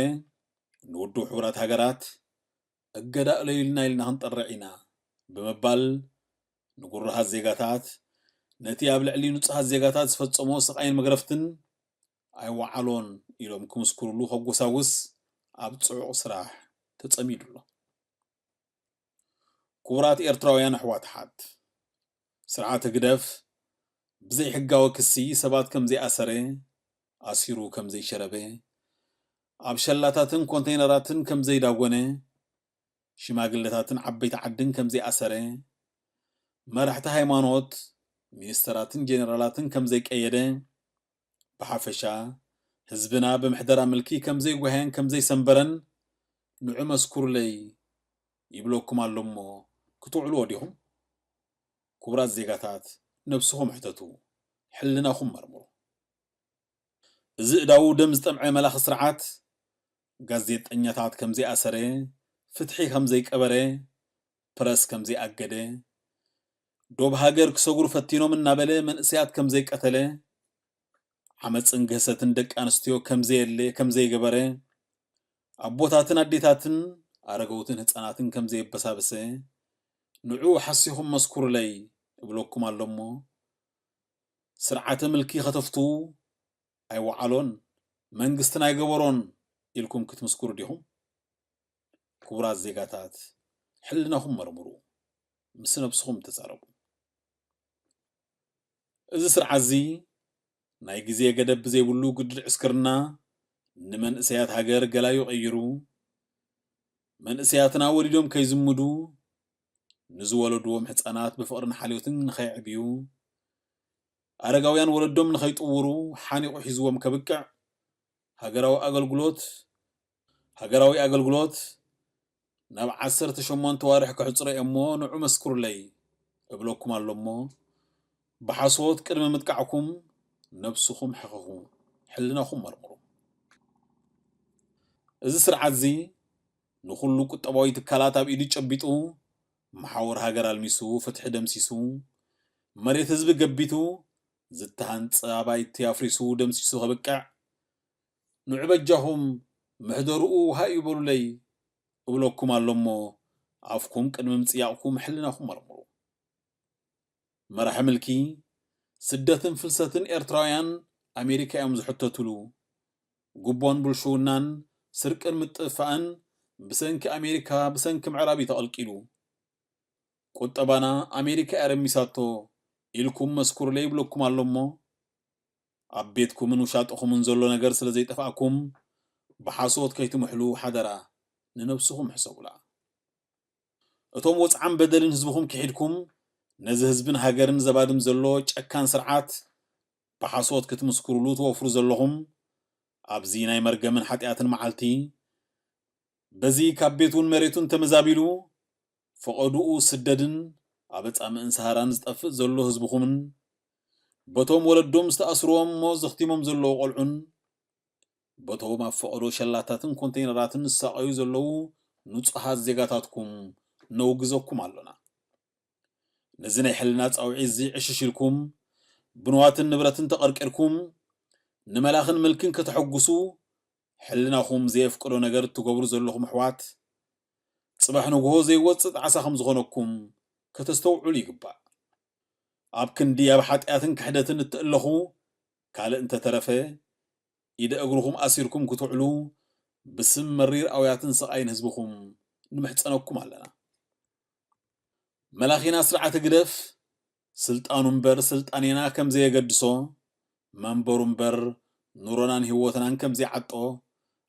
ንውድብ ሕቡራት ሃገራት እገዳ እለዩልና ኢልና ክንጠርዕ ኢና ብምባል ንጉሩሃት ዜጋታት ነቲ ኣብ ልዕሊ ንጹሃት ዜጋታት ዝፈጸሞ ስቓይን መግረፍትን ኣይወዓሎን ኢሎም ክምስክሩሉ ከጎሳጉስ ኣብ ጽዑቕ ስራሕ ተጸሚዱ ኣሎ። ክቡራት ኤርትራውያን ኣሕዋት ሓት፣ ስርዓት ህግደፍ ብዘይሕጋዊ ክሲ ሰባት ከም ዘይኣሰረ፣ ኣሲሩ ከም ዘይሸረበ፣ ኣብ ሸላታትን ኮንተይነራትን ከም ዘይዳጎነ፣ ሽማግለታትን ዓበይቲ ዓድን ከም ዘይኣሰረ፣ መራሕቲ ሃይማኖት፣ ሚኒስተራትን ጄኔራላትን ከም ዘይቀየደ፣ ብሓፈሻ ህዝብና ብምሕደራ ምልኪ ከም ዘይጓህየን ከም ዘይሰንበረን ንዑ መስኩሩለይ ይብለኩም ኣሎ እሞ ክትውዕልዎ ዲኹም? ክቡራት ዜጋታት ነብስኹም ሕተቱ፣ ሕልናኹም መርምሩ። እዚ እዳዉ ደም ዝጠምዐ መላኺ ስርዓት ጋዜጠኛታት ከም ዘይኣሰረ፣ ፍትሒ ከም ዘይቀበረ፣ ፕረስ ከም ዘይኣገደ፣ ዶብ ሃገር ክሰጉሩ ፈቲኖም እናበለ መንእሰያት ከም ዘይቀተለ፣ ዓመጽን ግህሰትን ደቂ ኣንስትዮ ከም ዘየለ ከም ዘይገበረ፣ ኣቦታትን ኣዴታትን ኣረገውትን ህጻናትን ከም ዘየበሳበሰ፣ ንዑ ሓሲኹም መስኩሩለይ እብለኩም ኣሎ እሞ፣ ስርዓተ ምልኪ ከተፍቱ ኣይወዓሎን መንግስትን ኣይገበሮን ኢልኩም ክትምስክሩ ዲኹም? ክቡራት ዜጋታት፣ ሕልናኹም መርምሩ፣ ምስ ነብስኹም ተዛረቡ። እዚ ስርዓት እዚ ናይ ግዜ ገደብ ብዘይብሉ ግዱድ ዕስክርና ንመንእሰያት ሃገር ገላዩ ቀይሩ፣ መንእሰያትና ወሊዶም ከይዝምዱ፣ ንዝወለድዎም ህጻናት ብፍቕርን ሓልዮትን ንኸየዕብዩ፣ ኣረጋውያን ወለዶም ንኸይጥውሩ ሓኒቑ ሒዝዎም ከብቅዕ፣ ሃገራዊ ኣገልግሎት፣ ሃገራዊ ኣገልግሎት ናብ ዓሰርተ ሸሞንተ ዋርሕ ከሕጽሮ እየ እሞ ንዑ መስክሩለይ እብለኩም ኣሎ እሞ፣ ብሓሶት ቅድሚ ምጥቃዕኩም ነብስኹም ሕኸኹ፣ ሕልናኹም መርምሩ። እዚ ስርዓት እዚ ንኹሉ ቁጠባዊ ትካላት ኣብ ኢዱ ጨቢጡ፣ መሓውር ሃገር ኣልሚሱ፣ ፍትሒ ደምሲሱ፣ መሬት ህዝቢ ገቢቱ፣ ዝተሃንጸ ኣባይቲ ኣፍሪሱ ደምሲሱ ከብቅዕ፣ ንዑ በጃኹም ምሕደርኡ ሃይ ይበሉለይ እብለኩም ኣሎ እሞ፣ ኣፍኩም ቅድሚ ምጽያቕኩም ሕልናኹም መርምሩ። መራሒ ምልኪ፣ ስደትን ፍልሰትን ኤርትራውያን ኣሜሪካ እዮም ዝሕተቱሉ። ጉቦን ብልሽውናን፣ ስርቅን ምጥፍፋእን ብሰንኪ ኣሜሪካ፣ ብሰንኪ ምዕራብ እዩ ተቐልቂሉ። ቁጠባና ኣሜሪካ እያ ረሚሳቶ ኢልኩም መስክሩለይ ይብለኩም ኣሎ እሞ፣ ኣብ ቤትኩምን ውሻጥኹምን ዘሎ ነገር ስለ ዘይጠፍኣኩም፣ ብሓሶት ከይትምሕሉ ሓደራ ንነብስኹም ሕሰቡላ። እቶም ወጽዓን በደልን ህዝብኹም ክሒድኩም፣ ነዚ ህዝብን ሃገርን ዘባድም ዘሎ ጨካን ስርዓት ብሓሶት ክትምስክሩሉ ትወፍሩ ዘለኹም፣ ኣብዚ ናይ መርገምን ሓጢኣትን መዓልቲ፣ በዚ ካብ ቤቱን መሬቱን ተመዛቢሉ፣ ፈቐድኡ ስደድን ኣብ ጻምእን ሰሃራን ዝጠፍእ ዘሎ ህዝብኹምን፣ በቶም ወለዶም ዝተኣስርዎም እሞ ዘኽቲሞም ዘለዉ ቆልዑን፣ በቶም ኣብ ፈቐዶ ሸላታትን ኮንተይነራትን ዝሳቐዩ ዘለዉ ንጹሃት ዜጋታትኩም ነውግዘኩም ኣሎና። ነዚ ናይ ሕልና ጻውዒት እዚ ዕሽሽ ኢልኩም፣ ብንዋትን ንብረትን ተቐርቂርኩም፣ ንመላኽን ምልክን ከተሐጉሱ፣ ሕልናኹም ዘየፍቅዶ ነገር እትገብሩ ዘለኹም ኣሕዋት፣ ጽባሕ ንግሆ ዘይወጽእ ጣዕሳ ከም ዝኾነኩም ከተስተውዕሉ ይግባእ። ኣብ ክንዲ ኣብ ሓጢኣትን ክሕደትን እትእለኹ፣ ካልእ እንተተረፈ፣ ኢደ እግርኹም ኣሲርኩም ክትውዕሉ፣ ብስም መሪር ኣውያትን ስቓይን ህዝብኹም ንምሕጸነኩም ኣለና። መላኺና ስርዓት ህግደፍ፣ ስልጣኑ እምበር ስልጣኔና ከም ዘየገድሶ፣ መንበሩ እምበር ኑሮናን ህይወትናን ከም ዘይዓጦ፣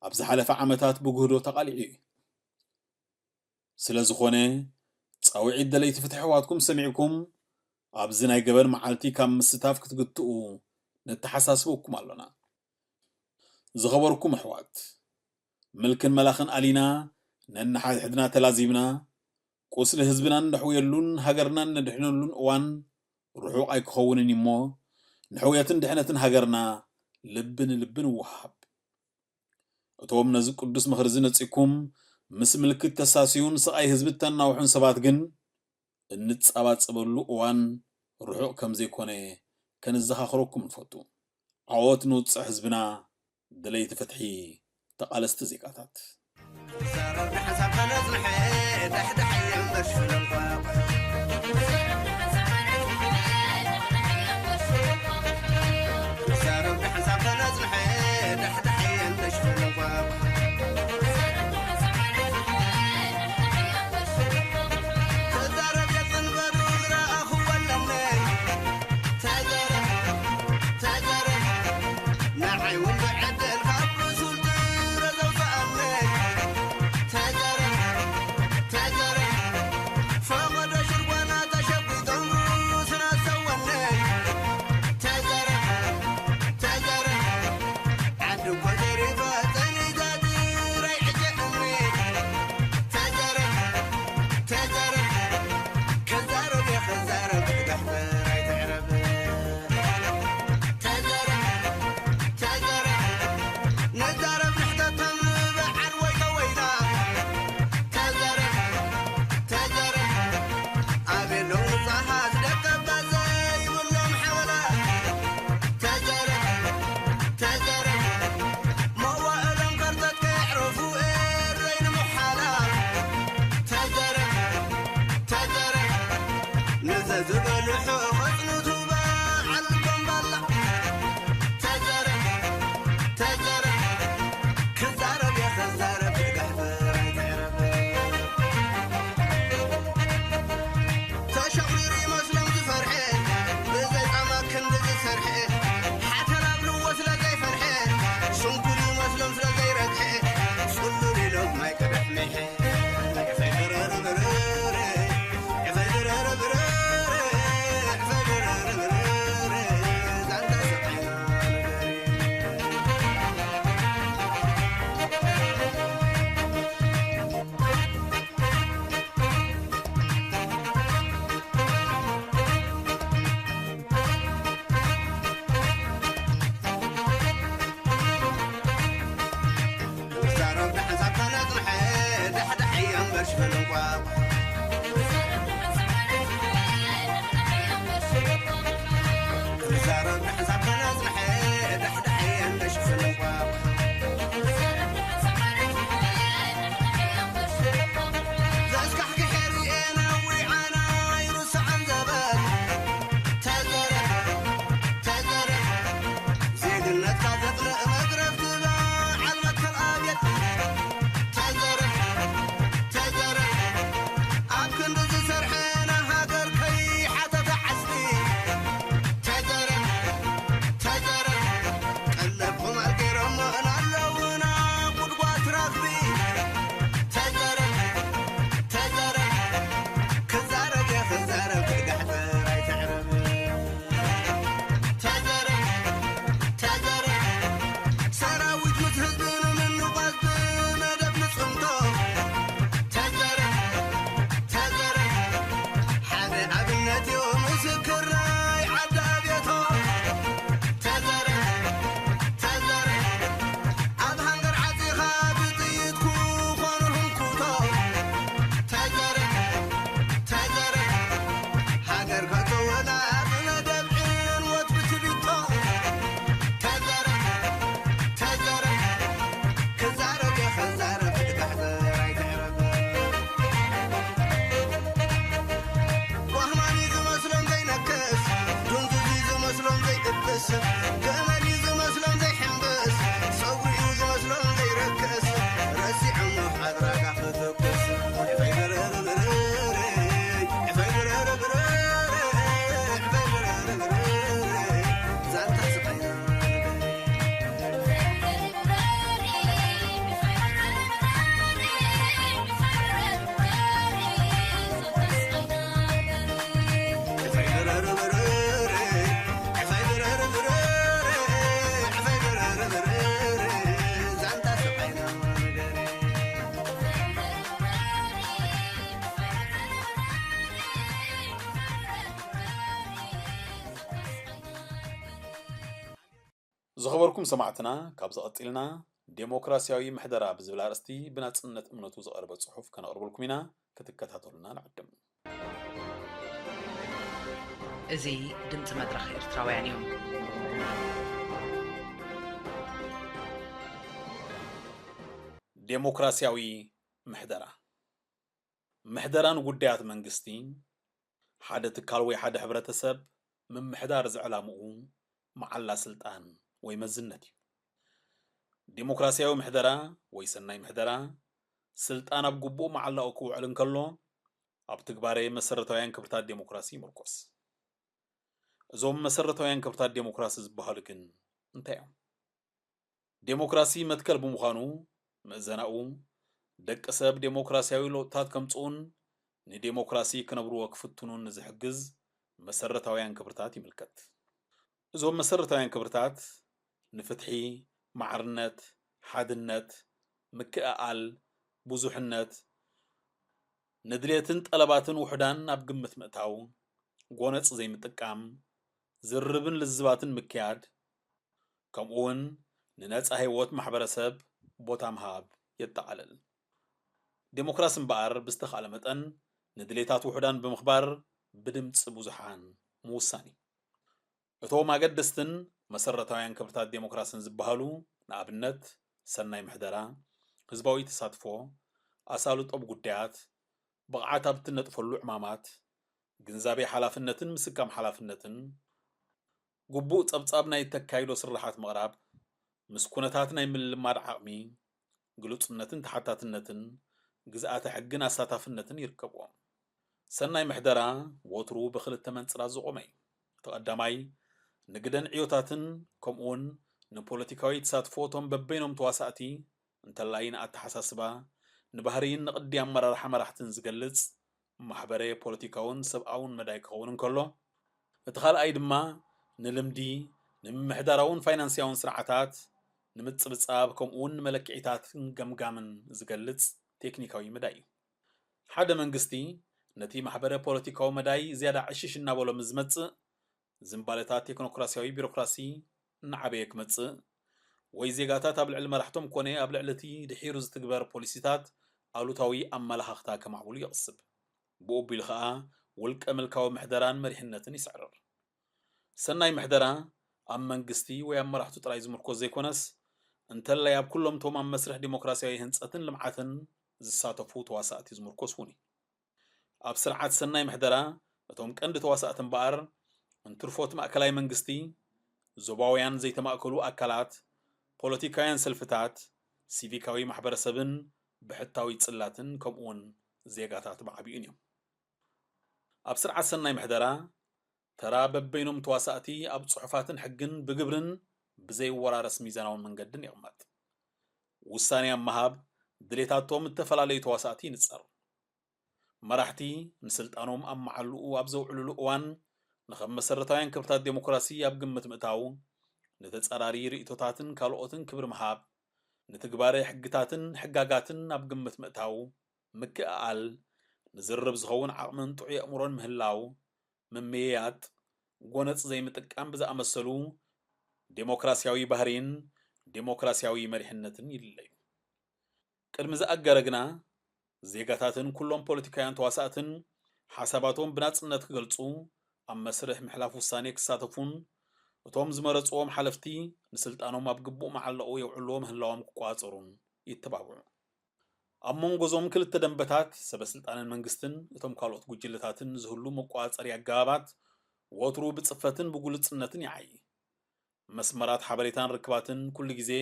ኣብ ዝሓለፈ ዓመታት ብጉህዶ ተቓሊዑ እዩ። ስለ ዝኾነ፣ ጻውዒት ደለይቲ ፍትሒ ኣሕዋትኩም ሰሚዕኩም፣ ኣብዚ ናይ ገበን መዓልቲ ካብ ምስታፍ ክትግትኡ ነተሓሳስበኩም ኣሎና። ዝኸበርኩም ኣሕዋት፣ ምልክን መላኽን ኣሊና፣ ነንሓድሕድና ተላዚብና፣ ቁስሊ ህዝብና እነሕውየሉን ሃገርና እነድሕነሉን እዋን ርሑቕ ኣይክኸውንን እዩሞ፣ ንሕውየትን ድሕነትን ሃገርና ልቢ ንልቢ ንወሃብ። እቶም ነዚ ቅዱስ ምኽሪ እዚ ነጺግኩም፣ ምስ ምልክት ተሳስዩን ስቓይ ህዝቢ እተናውሑን ሰባት ግን፣ እንጻባጸበሉ እዋን ርሑቕ ከም ዘይኮነ ከነዘኻኽረኩም ንፈቱ። ዓወት ንውጽዕ ህዝብና፣ ደለይቲ ፍትሒ፣ ተቓለስቲ ዜጋታት። ክንዛረብ ንሕሳብ ከነጽንሐ፣ ዳሕዳሕ እየ እንደሽፍን እንቋቕ። ዘስካሕክሐ ርእየ ነዊዓና ኣይርስዓን ዘበን። ተዘረፍ፣ ተዘረፍ፣ ዜግነትካ ዘጽንዕ መዝረፍ ትበዓል መትከል ኣብየት። ተዘረፍ፣ ተዘረፍ፣ ኣብ ክንዲ ዝሰርሐ ንሃገር ከይሓተተ ዓስቢ። ተዘረፍ፣ ተዘረፍ፣ ቀለብ ቁማል ገይሮሞ እናለውና ጉድጓድ ትረኽቢ። ተዘረፍ፣ ተዘረፍ፣ ክዛረብ እየ ክዛረብ፣ ትጋሕ ጥራይ ትዕረብ። ተዘረፍ፣ ተዘረፍ፣ ሰራዊት ምስ ህዝቢ ንምንጓዝ ብመደብ ንጽምቶ። ተዘረፍ፣ ተዘረፍ፣ ሓደ ኣብነት እዩ ምስክር ናይ ዓዲ ኣብየቶ። ተዘረፍ፣ ተዘረፍ፣ ኣብ ሃንገር ዓጺኻ ብጥይት ክኾኑ ህንኩቶ። ተዘረፍ፣ ተዘረፍ፣ ሃገር ከተወና ብመደብ ዕንወት ብትቢቶ። ተዘረፍ፣ ተዘረፍ፣ ክዛረብ እየ ክዛረብ፣ ትጋሕ ጥራይ ትዕረፍ። ዋህማን እዩ ዝመስሎም ዘይነክስ፣ ድንዙዝ እዩ ዝመስሎም ዘይጥብስ፣ ገመል እዩ ዝመስሎም ዘይሕምብስ፣ ጸጉሪ እዩ ዝመስሎም ዘይረክስ፣ ረሲዖሞ ሓድራጋ ክትኩስ። ዛንታ ስቓይና ዝኸበርኩም ሰማዕትና፣ ካብዚ ቀጺልና ዴሞክራሲያዊ ምሕደራ ብዝብል ኣርእስቲ ብናጽነት እምነቱ ዝቐረበ ጽሑፍ ከነቕርበልኩም ኢና። ክትከታተሉና ንዕድም። እዚ ድምጺ መድረኽ ኤርትራውያን እዩ። ዴሞክራሲያዊ ምሕደራ። ምሕደራ ንጉዳያት መንግስቲ፣ ሓደ ትካል ወይ ሓደ ሕብረተሰብ ምምሕዳር ዝዕላምኡ መዓላ ስልጣን ወይ መዝነት እዩ። ዴሞክራሲያዊ ምሕደራ ወይ ሰናይ ምሕደራ፣ ስልጣን ኣብ ግቡእ መዓላኡ ክውዕል እንከሎ፣ ኣብ ትግባረ መሰረታውያን ክብርታት ዴሞክራሲ ይምርኮስ። እዞም መሰረታውያን ክብርታት ዴሞክራሲ ዝበሃሉ ግን እንታይ እዮም? ዴሞክራሲ መትከል ብምዃኑ፣ ምእዘናኡ፣ ደቂ ሰብ ዴሞክራሲያዊ ለውጥታት ከምጽኡን ንዴሞክራሲ ክነብርዎ ክፍትኑን ንዝሕግዝ መሰረታውያን ክብርታት ይምልከት። እዞም መሰረታውያን ክብርታት ንፍትሒ፣ ማዕርነት፣ ሓድነት፣ ምክእኣል፣ ብዙሕነት፣ ንድሌትን ጠለባትን ውሑዳን ኣብ ግምት ምእታው፣ ጎነጽ ዘይምጥቃም፣ ዝርርብን ልዝባትን ምክያድ፣ ከምኡ እውን ንነጻ ህይወት ማሕበረሰብ ቦታ ምሃብ የጠቓልል። ዴሞክራሲ እምበኣር ብዝተኻእለ መጠን ንድሌታት ውሑዳን ብምኽባር ብድምጺ ብዙሓን ምውሳን እዩ። እቶም ኣገደስትን መሰረታውያን ክብርታት ዴሞክራስን ዝበሃሉ ንኣብነት ሰናይ ምሕደራ፣ ህዝባዊ ተሳትፎ፣ ኣሳልጦ ብጉዳያት፣ ብቕዓት ኣብ እትነጥፈሉ ዕማማት፣ ግንዛቤ ሓላፍነትን ምስካም ሓላፍነትን፣ ግቡእ ጸብጻብ ናይ ተካይዶ ስርሓት ምቕራብ፣ ምስ ኩነታት ናይ ምልማድ ዓቕሚ፣ ግሉጽነትን ተሓታትነትን፣ ግዝኣተ ሕግን ኣሳታፍነትን ይርከብዎም። ሰናይ ምሕደራ ወትሩ ብኽልተ መንጽራት ዝቖመ እዩ። እቲ ቀዳማይ፣ ንግደን ዕዮታትን ከምኡውን ንፖለቲካዊ ተሳትፎ እቶም በበይኖም ተዋሳእቲ እንተላይ ንኣተሓሳስባ፣ ንባህርይን ንቕዲ ኣመራርሓ መራሕትን ዝገልጽ ማሕበረ ፖለቲካውን ሰብኣውን መዳይ ክኸውን እንከሎ፣ እቲ ካልኣይ ድማ ንልምዲ፣ ንምምሕዳራውን ፋይናንስያውን ስርዓታት፣ ንምጽብጻብ ከምኡውን ንመለክዒታትን ገምጋምን ዝገልጽ ቴክኒካዊ መዳይ እዩ። ሓደ መንግስቲ ነቲ ማሕበረ ፖለቲካዊ መዳይ ዝያዳ ዕሽሽ እናበሎ ምስ ዝመጽእ፣ ዝንባለታት ቴክኖክራሲያዊ ቢሮክራሲ እናዓበየ ክመጽእ ወይ ዜጋታት ኣብ ልዕሊ መራሕቶም ኮነ ኣብ ልዕሊ እቲ ድሒሩ ዝትግበር ፖሊሲታት ኣሉታዊ ኣመለኻኽታ ከማዕብሉ ይቕስብ። ብኡ ኣቢሉ ኸኣ ውልቀ ምልካዊ ምሕደራን መሪሕነትን ይስዕርር። ሰናይ ምሕደራ ኣብ መንግስቲ ወይ ኣብ መራሕቱ ጥራይ ዝምርኮስ ዘይኮነስ፣ እንተላይ ኣብ ኩሎም እቶም ኣብ መስርሕ ዲሞክራሲያዊ ህንጸትን ልምዓትን ዝሳተፉ ተዋሳእቲ ዝምርኮስ እውን እዩ። ኣብ ስርዓት ሰናይ ምሕደራ እቶም ቀንዲ ተዋሳእቲ እምበኣር፣ እንትርፎ እቲ ማእከላይ መንግስቲ፣ ዞባውያን ዘይተማእከሉ ኣካላት፣ ፖለቲካውያን ሰልፍታት፣ ሲቪካዊ ማሕበረሰብን ብሕታዊ ጽላትን ከምኡውን ዜጋታት ብዓቢኡን እዮም። ኣብ ስርዓት ሰናይ ምሕደራ፣ ተራ በበይኖም ተዋሳእቲ ኣብ ጽሑፋትን ሕግን ብግብርን ብዘይወራረስ ሚዛናውን መንገድን ይቕመጥ። ውሳኔ ኣብ ምሃብ ድሌታቶም እተፈላለዩ ተዋሳእቲ ይንጸር። መራሕቲ ንስልጣኖም ኣብ መዓልኡ ኣብ ዘውዕሉሉ እዋን ንኸም መሰረታውያን ክብርታት ዴሞክራሲ ኣብ ግምት ምእታው፣ ንተጻራሪ ርእይቶታትን ካልኦትን ክብሪ ምሃብ፣ ንትግባረ ሕግታትን ሕጋጋትን ኣብ ግምት ምእታው፣ ምክእኣል፣ ንዝርርብ ዝኸውን ዓቕምን ጥዑይ ኣእምሮን ምህላው፣ ምምይያጥ፣ ጎነጽ ዘይምጥቃም ብዝኣመሰሉ ዴሞክራሲያዊ ባህሪን ዴሞክራሲያዊ መሪሕነትን ይድለዩ። ቅድሚ ዝኣገረ ግና፣ ዜጋታትን ኩሎም ፖለቲካውያን ተዋሳእትን ሓሳባቶም ብናጽነት ክገልጹ፣ ኣብ መስርሕ ምሕላፍ ውሳኔ ክሳተፉን እቶም ዝመረጽዎም ሓለፍቲ ንስልጣኖም ኣብ ግቡእ መዓለቑ የውዕልዎ ምህላዎም ክቆጻጸሩን ይተባብዑ። ኣብ መንጎ እዞም ክልተ ደንበታት፣ ሰበ ስልጣንን መንግስትን እቶም ካልኦት ጉጅለታትን ዝህሉ መቆጻጸሪ ኣገባባት ወትሩ ብጽፈትን ብግሉጽነትን ይዓዪ። መስመራት ሓበሬታን ርክባትን ኩሉ ግዜ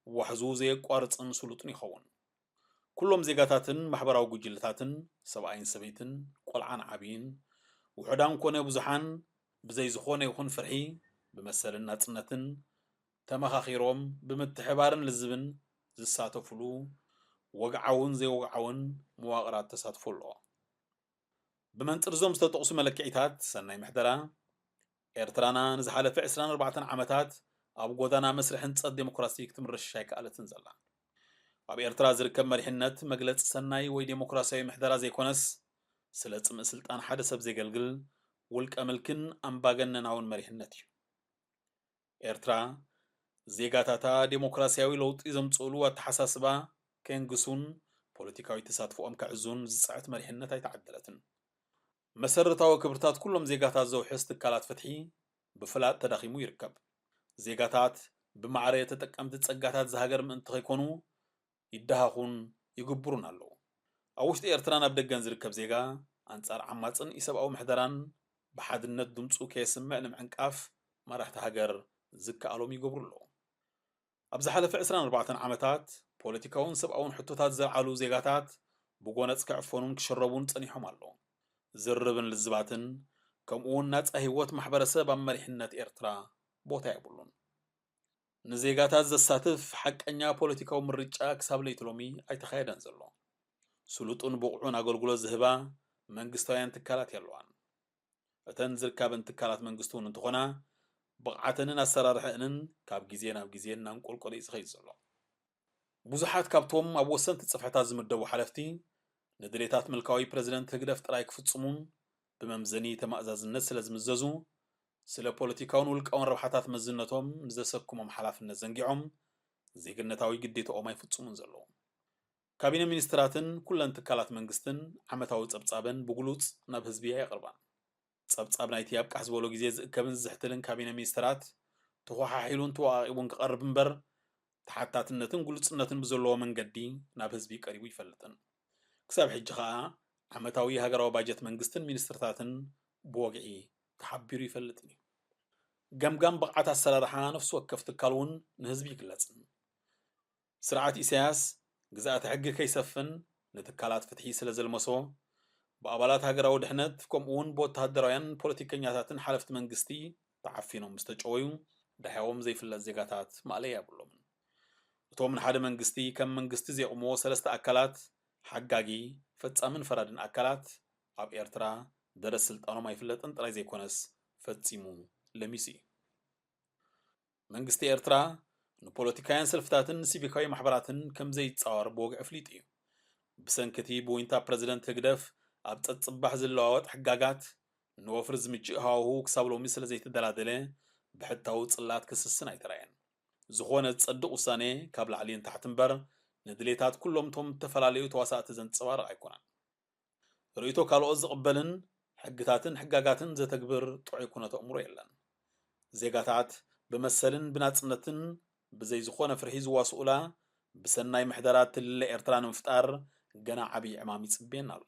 ዋሕዙ ዘየቋርጽን ስሉጥን ይኸውን። ኩሎም ዜጋታትን ማሕበራዊ ጉጅለታትን፣ ሰብኣይን ሰበይትን፣ ቆልዓን ዓብይን፣ ውሑዳን ኮነ ብዙሓን፣ ብዘይ ዝኾነ ይኹን ፍርሒ፣ ብመሰልን ናጽነትን ተመኻኺሮም ብምትሕባርን ልዝብን ዝሳተፉሉ ወግዓውን ዘይወግዓውን መዋቕራት ተሳትፎ ኣለዎ። ብመንጽር እዞም ዝተጠቕሱ መለክዒታት ሰናይ ምሕደራ፣ ኤርትራና ንዝሓለፈ ዕስራን ኣርባዕተን ዓመታት ኣብ ጎዳና መስርሕ ህንጸት ዴሞክራሲ ክትምርሽ ኣይከኣለትን ዘላ። ኣብ ኤርትራ ዝርከብ መሪሕነት መግለጺ ሰናይ ወይ ዴሞክራሲያዊ ምሕደራ ዘይኮነስ፣ ስለ ጽምኢ ስልጣን ሓደ ሰብ ዜገልግል ውልቀ ምልክን ኣምባገነናውን መሪሕነት እዩ። ኤርትራ፣ ዜጋታታ ዴሞክራሲያዊ ለውጢ ዘምጽእሉ ኣተሓሳስባ ከየንግሱን ፖለቲካዊ ተሳትፎኦም ከዕዙን ዝጽዕት መሪሕነት ኣይተዓደለትን። መሰረታዊ ክብርታት ኩሎም ዜጋታት ዘውሕስ ትካላት ፍትሒ ብፍላጥ ተዳኺሙ ይርከብ። ዜጋታት ብማዕረ ተጠቀምቲ ጸጋታት ዝሃገር ምእንቲ ከይኮኑ ይደሃኹን ይግብሩን ኣለዉ። ኣብ ውሽጢ ኤርትራን ኣብ ደገን ዝርከብ ዜጋ ኣንጻር ዓማጽን ኢሰብኣዊ ምሕደራን ብሓድነት ድምጹ ከየስምዕ ንምዕንቃፍ መራሕቲ ሃገር ዝከኣሎም ይገብሩ ኣለዉ። ኣብ ዝሓለፈ ዕስራን ኣርባዕተን ዓመታት ፖለቲካውን ሰብኣውን ሕቶታት ዘልዓሉ ዜጋታት ብጎነጽ ክዕፈኑን ክሽረቡን ጸኒሖም ኣለዉ። ዝርርብን ልዝባትን ከምኡውን ናጻ ህይወት ማሕበረሰብ ኣብ መሪሕነት ኤርትራ ቦታ የብሉን። ንዜጋታት ዘሳትፍ ሓቀኛ ፖለቲካዊ ምርጫ ክሳብ ለይቲ ሎሚ ኣይተኻየደን ዘሎ። ስሉጥን ብቑዑን ኣገልግሎት ዝህባ መንግስታውያን ትካላት የለዋን። እተን ዝርካበን ትካላት መንግስቲ እውን እንተኾና፣ ብቕዓተንን ኣሰራርሐእንን ካብ ግዜ ናብ ግዜ እናንቆልቆለ እዩ ዝኸይድ ዘሎ። ብዙሓት ካብቶም ኣብ ወሰንቲ ጽፍሕታት ዝምደቡ ሓለፍቲ፣ ንድሌታት ምልካዊ ፕረዚደንት ህግደፍ ጥራይ ክፍጽሙን ብመምዘኒ ተማእዛዝነት ስለ ዝምዘዙ፣ ስለ ፖለቲካውን ውልቃውን ረብሓታት መዝነቶም ንዘሰክሞም ሓላፍነት ዘንጊዖም፣ ዜግነታዊ ግዴታኦም ኣይፍጽሙን ዘለዉ። ካቢነ ሚኒስትራትን ኩለን ትካላት መንግስትን ዓመታዊ ጸብጻበን ብግሉጽ ናብ ህዝቢ ኣየቕርባን። ጸብጻብ ናይቲ ኣብ ቃሕ ዝበሎ ግዜ ዝእከብን ዝዝሕትልን ካቢነ ሚኒስትራት ተኾሓሒሉን ተወቓቒቡን ክቐርብ እምበር፣ ተሓታትነትን ግሉጽነትን ብዘለዎ መንገዲ ናብ ህዝቢ ቀሪቡ ይፈልጥን። ክሳብ ሕጂ ኸኣ ዓመታዊ ሃገራዊ ባጀት መንግስትን ሚኒስትርታትን ብወግዒ ተሓቢሩ ይፈልጥን እዩ። ገምጋም ብቕዓት ኣሰራርሓ ነፍሲ ወከፍ ትካል እውን ንህዝቢ ይግለጽን። ስርዓት ኢሳያስ ግዝኣተ ሕጊ ከይሰፍን ንትካላት ፍትሒ ስለ ዘልመሶ፣ ብኣባላት ሃገራዊ ድሕነት ከምኡ እውን ብወተሃደራውያን ፖለቲከኛታትን ሓለፍቲ መንግስቲ ተዓፊኖም ምስ ተጨወዩ፣ ዳሕያዎም ዘይፍለጥ ዜጋታት ማእለያ የብሎምን። እቶም ንሓደ መንግስቲ ከም መንግስቲ ዜቑምዎ ሰለስተ ኣካላት፣ ሓጋጊ፣ ፈጻምን ፈራድን ኣካላት፣ ኣብ ኤርትራ ደረት ስልጣኖም ኣይፍለጥን ጥራይ ዘይኮነስ፣ ፈጺሙ ለሚሱ እዩ። መንግስቲ ኤርትራ ንፖለቲካውያን ሰልፍታትን ሲቪካዊ ማሕበራትን ከም ዘይጻወር ብወግዒ ኣፍሊጡ እዩ። ብሰንኪ እቲ ብዊንታ ፕረዚደንት ህግደፍ ኣብ ጸጽባሕ ዝለዋወጥ ሕጋጋት፣ ንወፍሪ ዝምችእ ሃዋህው ክሳብ ሎሚ ስለ ዘይተደላደለ፣ ብሕታዊ ጽላት ክስስን ኣይተራእየን። ዝኾነ ዝጸድቕ ውሳኔ ካብ ላዕሊ ንታሕቲ እምበር፣ ንድሌታት ኩሎም እቶም እተፈላለዩ ተዋሳእቲ ዘንጸባርቕ ኣይኮነን። ርእይቶ ካልኦት ዝቕበልን ሕግታትን ሕጋጋትን ዘተግብር ጥዑይ ኩነተ ኣእምሮ የለን። ዜጋታት ብመሰልን ብናጽነትን ብዘይ ዝኾነ ፍርሒ ዝዋስኡላ ብሰናይ ምሕደራ ትልለ ኤርትራ ንምፍጣር ገና ዓብዪ ዕማም ይጽበየና ኣሎ።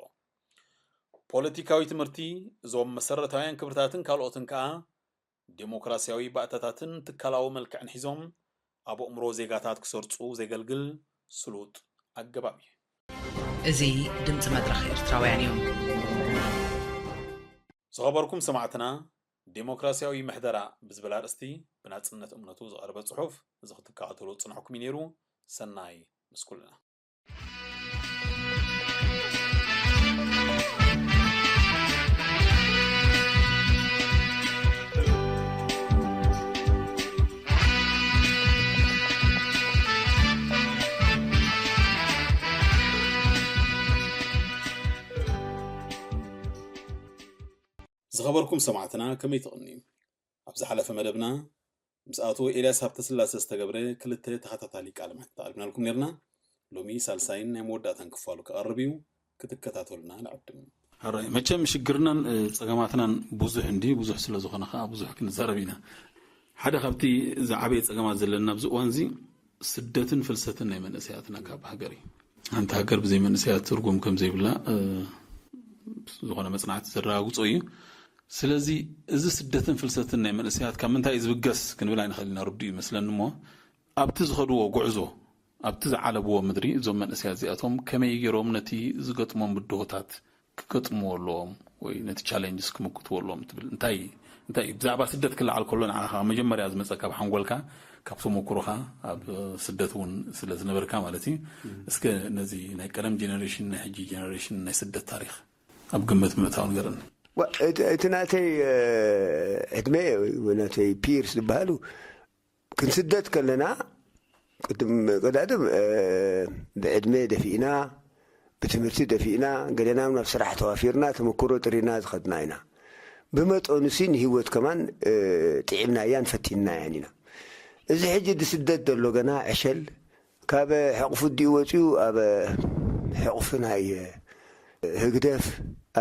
ፖለቲካዊ ትምህርቲ፣ እዞም መሰረታውያን ክብርታትን ካልኦትን ከኣ ዴሞክራሲያዊ ባእታታትን ትካላዊ መልክዕን ሒዞም ኣብ ኣእምሮ ዜጋታት ክሰርጹ ዘገልግል ስሉጥ ኣገባብ እዩ። እዚ ድምፂ መድረኽ ኤርትራውያን እዩ። ዝኸበርኩም ሰማዕትና፣ ዴሞክራሲያዊ ምሕደራ ብዝብል ኣርእስቲ ብናጽነት እምነቱ ዝቐረበ ጽሑፍ እዚ ክትከታተሉ ዝጽናሕኩም እዩ ነይሩ። ሰናይ ምስ ኩልና። ዝኸበርኩም ሰማዕትና ከመይ ትቕንዩ? ኣብ ዝሓለፈ መደብና ምስ ኣቶ ኤልያስ ሃብተስላሰ ዝተገብረ ክልተ ተኸታታሊ ቃለ መሕትት ኣቕሪብናልኩም ነርና። ሎሚ ሳልሳይን ናይ መወዳእታን ክፋሉ ክቐርብ እዩ። ክትከታተሉና ንዕድም። ሕራይ፣ መቸም ሽግርናን እ፣ ጸገማትናን ብዙሕ እንዲ፣ ብዙሕ ስለ ዝኾነ ከኣ ብዙሕ ክንዛረብ ኢና። ሓደ ካብቲ ዝዓበየ ጸገማት ዘለና ኣብዚ እዋን እዚ ስደትን ፍልሰትን ናይ መንእሰያትና ካብ ሃገር እዩ። ሓንቲ ሃገር ብዘይ መንእሰያት ትርጉም ከም ዘይብላ እ፣ ዝኾነ መጽናዕቲ ዘረጋግጾ እዩ። ስለዚ እዚ ስደትን ፍልሰትን ናይ መንእሰያት ካብ ምንታይ እዩ ዝብገስ ክንብል ኣይንኽእል ኢና፣ ርዱእ ይመስለኒ። እሞ ኣብቲ ዝኸድዎ ጉዕዞ፣ ኣብቲ ዝዓለብዎ ምድሪ እዞም መንእሰያት እዚኣቶም ከመይ ገይሮም ነቲ ዝገጥሞም ብድሆታት ክገጥምዎ ኣለዎም ወይ ነቲ ቻሌንጅስ ክምክትዎ ኣለዎም ትብል? እንታይ እንታይ እዩ? ብዛዕባ ስደት ክለዓል ከሎ ንዓኻ መጀመርያ ዝመጸካ ኣብ ሓንጎልካ፣ ካብ ተመኩሮኻ ኣብ ስደት እውን ስለ ዝነበርካ ማለት እዩ። እስከ ነዚ ናይ ቀደም ጀነሬሽን ናይ ሕጂ ጀነሬሽን ናይ ስደት ታሪኽ ኣብ ግምት ምእታው ንገረኒ። ዋ፣ እቲ እቲ ናተይ እ፣ ዕድመ ወይ ናተይ ፒርስ ዝበሃሉ ክንስደት ከለና ቅድም ቀዳድም እ፣ ብዕድመ ደፊእና፣ ብትምህርቲ ደፊእና፣ ገለና ናብ ስራሕ ተዋፊርና፣ ተመክሮ ጥሪና ዝኸድና ኢና። ብመጠኑ ሲ ንህይወት ከማን እ፣ ጥዒምናያን ፈቲንናያን ኢና። እዚ ሕጂ ዝስደት ዘሎ ገና ዕሸል ካብ ሕቑፉ ዲኡ ወፂኡ ኣብ ሕቑፊ ናይ ህግደፍ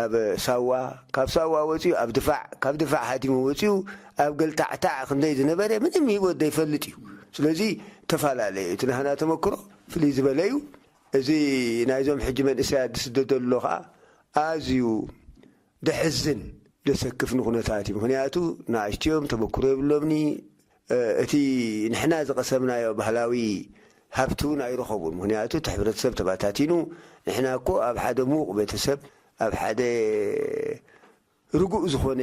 ኣብ ሳዋ፣ ካብ ሳዋ ወፂኡ ኣብ ድፋዕ፣ ካብ ድፋዕ ሃዲሙ ወፂኡ ኣብ ገልታዕታዕ ክንደይ ዝነበረ ምንም ህይወት ዘይፈልጥ እዩ። ስለዚ ተፈላለየ እዩ። እቲ ናህና ተመክሮ ፍልይ ዝበለ እዩ። እዚ ናይዞም ሕጂ መንእሰያት ዝስደደሉ ከዓ ኣዝዩ ደሕዝን ደሰክፍን ኩነታት እዩ። ምክንያቱ ንኣሽትዮም ተመክሮ የብሎምኒ። እ፣ እቲ ንሕና ዝቐሰምናዮ ባህላዊ ሃብቲ እውን ኣይረኸቡን። ምክንያቱ እቲ ሕብረተሰብ ተባታቲኑ፣ ንሕና እኮ ኣብ ሓደ ምዉቕ ቤተሰብ፣ ኣብ ሓደ ርጉእ ዝኾነ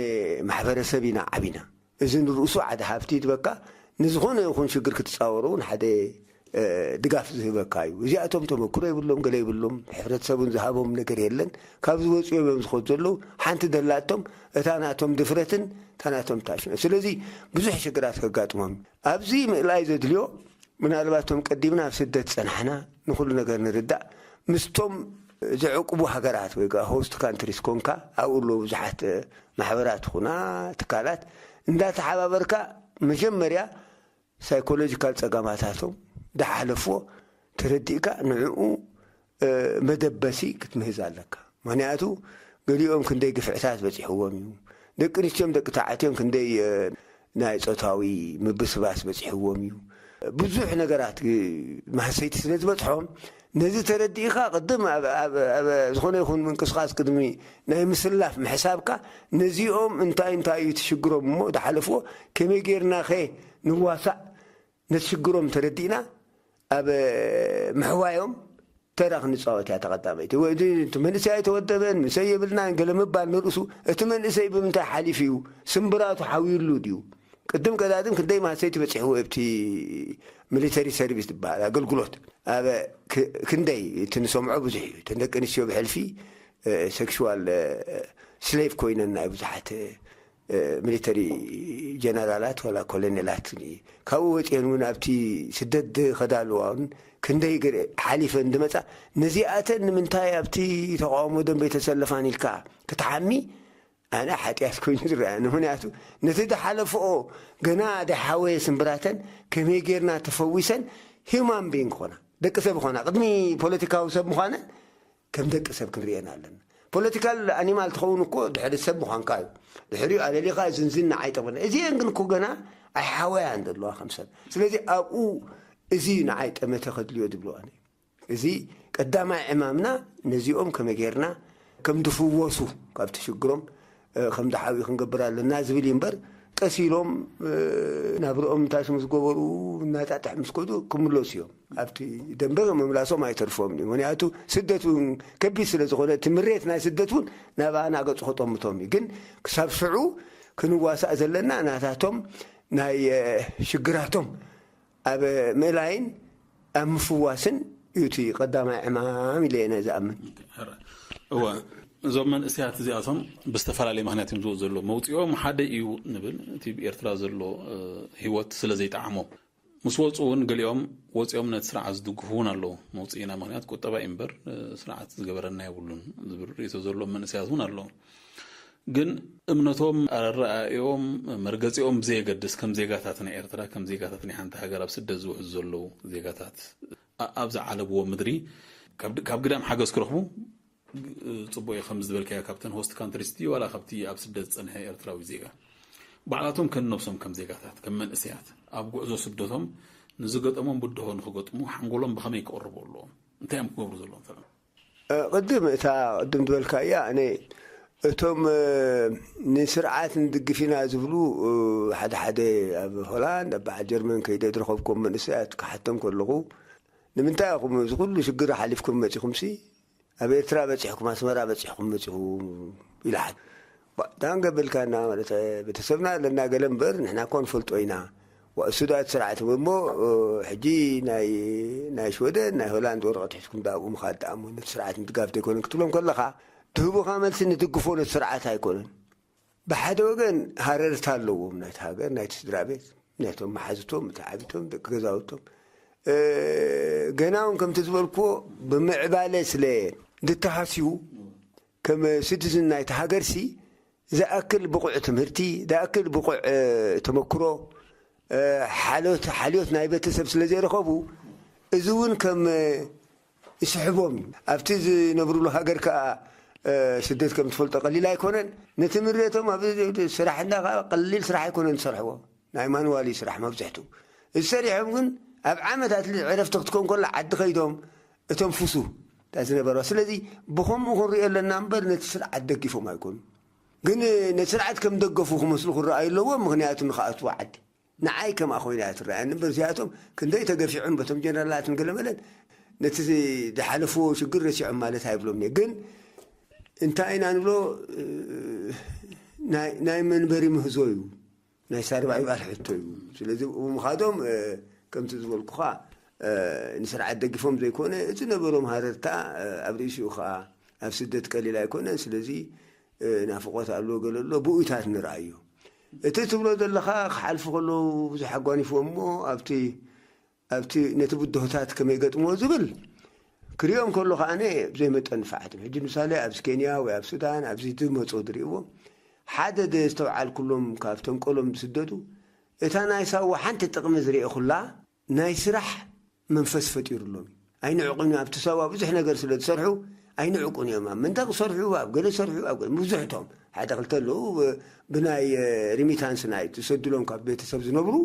ማሕበረሰብ ኢና ዓቢና። እዚ ንርእሱ ሓደ ሃብቲ ትበካ፣ ንዝኾነ ይኹን ሽግር ክትጻወሮ እውን ሓደ እ፣ ድጋፍ ዝህበካ እዩ። እዚኣቶም ተመክሮ የብሎም፣ ገለ የብሎም፣ ሕብረተሰብ እውን ዝሃቦም ነገር የለን። ካብ ዝወፅኡ እዮም ዝኸዱ ዘለዉ። ሓንቲ ደላቶም እታ ናቶም ድፍረትን እታ ናቶም ታሽኖ። ስለዚ ብዙሕ ሽግራት ከጋጥሞም እዩ። ኣብዚ ምእላይ ዘድልዮ ምናልባት እቶም ቀዲምና ኣብ ስደት ፀናሕና ንኹሉ ነገር ንርዳእ ምስቶም ዘዕቁቡ ሃገራት ወይ ከዓ ሆስት ካንትሪስ ኮንካ ኣብኡ ኣለዉ ብዙሓት እ፣ ማሕበራት ይኹና ትካላት እንዳተሓባበርካ መጀመርያ ሳይኮሎጂካል ጸገማታቶም ዝሓለፍዎ ተረዲእካ ንዕኡ እ፣ መደበሲ ክትምህዝ ኣለካ። ምክንያቱ ገሊኦም ክንደይ ግፍዕታት በፂሕዎም እዩ። ደቂ ኣንስትዮን ደቂ ተባዕትዮን ክንደይ እ፣ ናይ ጾታዊ ምብስባስ በፂሕዎም እዩ። ብዙሕ ነገራት እ፣ ማህሰይቲ ስለ ዝበፅሖም ነዚ ተረዲእካ ቅድም ኣብ ኣብ ኣብ ዝኾነ ይኹን ምንቅስቃስ ቅድሚ ናይ ምስላፍ ምሕሳብካ ነዚኦም እንታይ እንታይ እዩ ትሽግሮም እሞ ዝሓለፍዎ ከመይ ጌርና ኸ ንዋሳእ ነቲ ሽግሮም ተረዲእና ኣብ ምሕዋዮም ተራ ክንፃወት እያ ተቐዳመይቲ። ወይ እቲ መንእሰይ ኣይተወደበን ምሰይ የብልናን ገለ ምባል ንርእሱ እቲ መንእሰይ ብምንታይ ሓሊፉ እዩ ስምብራቱ ሓውዩሉ ድዩ? ቅድም ቀዳድም ክንደይ ማሰይቲ በፂሕዎ ኣብቲ ሚሊተሪ ሰርቪስ ዝበሃል ኣገልግሎት ኣብ ክ- ክንደይ እቲ ንሰምዖ ብዙሕ እዩ። እተን ደቂ ኣንስትዮ ብሕልፊ ሴክሽዋል ስሌቭ ኮይነን ናይ ብዙሓት ሚሊተሪ ጀነራላት ዋላ ኮሎኔላት ካብኡ ወፂአን እውን ኣብቲ ስደት ዝኸዳ ኣለዋ እውን ክንደይ ገለ ሓሊፈን ዝመፃ ነዚኣተን ንምንታይ ኣብቲ ተቃውሞ ደንበ የተሰለፋን ኢልካ ክትሓሚ ኣነ ሓጢኣት ኮይኑ ዝረኣኒ ምክንያቱ ነቲ ዝሓለፍኦ ገና ደሓወየ ስምብራተን ከመይ ጌርና ተፈዊሰን ሂማን ቢንግ ኮና ደቂ ሰብ ኾና ቅድሚ ፖለቲካዊ ሰብ ምዃነን ከም ደቂ ሰብ ክንርእየን ኣለና። ፖለቲካል ኣኒማል ትኸውን እኮ ድሕሪ ሰብ ምዃንካ እዩ። ድሕሪኡ ኣለሊኻ ዝንዝን ንዓይ ጠቕመና። እዚአን ግን እኮ ገና ኣይሓወያን ዘለዋ ከም ሰብ። ስለዚ ኣብኡ እዚ ንዓይ ጠመተ ከድልዮ ዝብሎ ኣነ። እዚ ቀዳማይ ዕማምና ነዚኦም ከመይ ጌርና ከም ድፍወሱ ካብቲ ሽግሮም ከም ድሓዊ ክንገብር ኣለና ዝብል እዩ እምበር፣ ቀስ ኢሎም ናብርኦም እንታይ ምስ ገበሩ እናጣጥሕ ምስ ከዱ ክምለሱ እዮም። ኣብቲ ደንበ ምምላሶም ኣይተርፎም እዩ። ምክንያቱ ስደት እውን ከቢድ ስለ ዝኾነ እቲ ምሬት ናይ ስደት እውን ናብኣና ገጹ ከጠምቶም እዩ። ግን ክሳብ ሽዑ ክንዋሳእ ዘለና ናታቶም ናይ ሽግራቶም ኣብ ምእላይን ኣብ ምፍዋስን እዩ እቲ ቀዳማይ ዕማም ኢለ እየ ዝኣምን። እወ፣ እዞም መንእሰያት እዚኣቶም ብዝተፈላለየ ምክንያት እዮም ዝወፁ ዘለዉ። መውፅኦም ሓደ እዩ ንብል፣ እቲ ብኤርትራ ዘሎ ህይወት ስለ ዘይጠዓሞም። ምስ ወፁ እውን ገሊኦም ወፂኦም ነቲ ስርዓት ዝድግፉ እውን ኣለዉ። መውፅኢና ምክንያት ቁጠባ እዩ እምበር ስርዓት ዝገበረና የብሉን ዝብል ርእይቶ ዘለዎም መንእሰያት እውን ኣለዉ። ግን እምነቶም፣ ኣረኣእዮም፣ መርገፂኦም ብዘየገድስ ከም ዜጋታት ናይ ኤርትራ፣ ከም ዜጋታት ናይ ሓንቲ ሃገር ኣብ ስደት ዝውሕዙ ዘለዉ ዜጋታት ኣ- ኣብ ዝዓለብዎ ምድሪ ካብ ድ- ካብ ግዳም ሓገዝ ክረኽቡ ግ- ፅቡቅ እዩ። ከም ዝበልካዮ ካብተን ሆስት ካንትሪስ ድዩ ዋላ ካብቲ ኣብ ስደት ዝፀንሐ ኤርትራዊ ዜጋ ባዕላቶም ከንነብሶም ከም ዜጋታት ከም መንእሰያት ኣብ ጉዕዞ ስደቶም ንዝገጠሞም ብድሆ ንክገጥሙ ሓንጎሎም ብኸመይ ክቕርቡ ኣለዎም? እንታይ እዮም ክገብሩ ዘለዎም ፈለማ? ቅድም እታ ቅድም ዝበልካያ እነ እቶም ንስርዓት ንድግፍ ኢና ዝብሉ ሓደ ሓደ ኣብ ሆላንድ ኣብ በዓል ጀርመን ከይደ ዝረኸብኩም መንእሰያት ክሓቶም ከለኹ ንምንታይ ኢኹም እዚ ኩሉ ሽግር ሓሊፍኩም መፂኹምሲ ኣብ ኤርትራ በፂሕኩም ኣስመራ በፂሕኩም መፂኹም ኢልሓት ዳንገ በልካና ማለት ቤተሰብና ኣለና ገለ እምበር ንሕና እኮ ንፈልጦ ኢና እሱ ዳኣ እቲ ስርዓት እሞ ሕጂ ናይ ናይ ሽወደን ናይ ሆላንድ ወረቐት ሒዝኩም ዳኣ ኣብኡ ምኻድ ዳኣ እሞ ነቲ ስርዓት ምድጋፍ ዘይኮነን ክትብሎም ከለኻ ትህቡኻ መልሲ ንድግፎ ነቲ ስርዓት ኣይኮነን። ብሓደ ወገን ሃረርታ ኣለዎም ናይቲ ሃገር ናይቲ ስድራ ቤት ናይቶም መሓዝቶም እቲ ዓቢቶም ደቂ ገዛውቶም ገና እውን ከምቲ ዝበልክዎ ብምዕባለ ስለ ድተሃስዩ ከም ሲቲዝን ናይቲ ሃገርሲ ዝኣክል ብቑዕ ትምህርቲ ዝኣክል ብቑዕ ተመክሮ ሓልዮት ናይ ቤተሰብ ስለ ዘይረኸቡ እዚ እውን ከም ይስሕቦም እዩ። ኣብቲ ዝነብርሉ ሃገር ከዓ ስደት ከም ትፈልጦ ቀሊል ኣይኮነን። ነቲ ምሬቶም ኣብ ስራሕ እንዳ ከዓ ቀሊል ስራሕ ኣይኮነን ዝሰርሕዎ ናይ ማንዋሊ ስራሕ መብዝሕቱ እዚ ሰሪሖም ግን ኣብ ዓመት ኣትሊት ዕረፍቲ ክትከውን ከሎ ዓዲ ከይዶም እቶም ፍሱ እታ ዝነበረ ስለዚ ብኸምኡ ክንሪኦ ኣለና እምበር ነቲ ስርዓት ደጊፎም ኣይኮኑ ግን ነቲ ስርዓት ከም ደገፉ ክመስሉ ክረኣዩ ኣለዎም ምክንያቱ ንክኣትዎ ዓዲ ንዓይ ከምኣ ኮይና እያ ትረኣየኒ እምበር እዚኣቶም ክንደይ ተገፊዖም በቶም ጀነራላትን ገለመለን ነቲ ዝሓለፍዎ ሽግር ረሲዖም ማለት ኣይብሎም እየ ግን እንታይ ኢና ንብሎ ናይ መንበሪ ምህዞ እዩ ናይ ሳርባዒ ባል ሕቶ እዩ ስለዚ ምኻዶም ከምቲ ዝበልኩኻ ንስርዓት ደጊፎም ዘይኮነ እቲ ነበሮም ሃረርታ ኣብ ርእሲኡ ከዓ ኣብ ስደት ቀሊል ኣይኮነን ስለዚ ናፍቆት ኣሎ ገለ ኣሎ ብኡይታት ንርኣዮ እቲ ትብሎ ዘለኻ ክሓልፉ ከለዉ ብዙሕ ኣጓኒፍዎም እሞ ኣብቲ ኣብቲ ነቲ ብድሆታት ከመይ ገጥምዎ ዝብል ክሪኦም ከሎ ከኣነ ብዘይ መጠን ንፋዓት ሕጂ ምሳሌ ኣብዚ ኬንያ ወይ ኣብ ሱዳን ኣብዚ ዝመፁ ዝርእዎ ሓደ ዘስተውዓልኩሎም ካብ ተንቆሎም ዝስደዱ እታ ናይ ሳዋ ሓንቲ ጥቕሚ ዝርእኹላ ናይ ስራሕ መንፈስ ፈጢሩሎም እዩ። ኣይንዕቑን እዮም ኣብቲ ሳዋ ብዙሕ ነገር ስለ ዝሰርሑ ኣይንዕቁን እዮም ኣብ መንደቕ ይሰርሑ ኣብ ገለ ይሰርሑ ኣብ ገለ ብዙሕቶም ሓደ ክልተ ኣለዉ ብናይ ሪሚታንስ ናይ ዝሰድሎም ካብ ቤተሰብ ዝነብሩ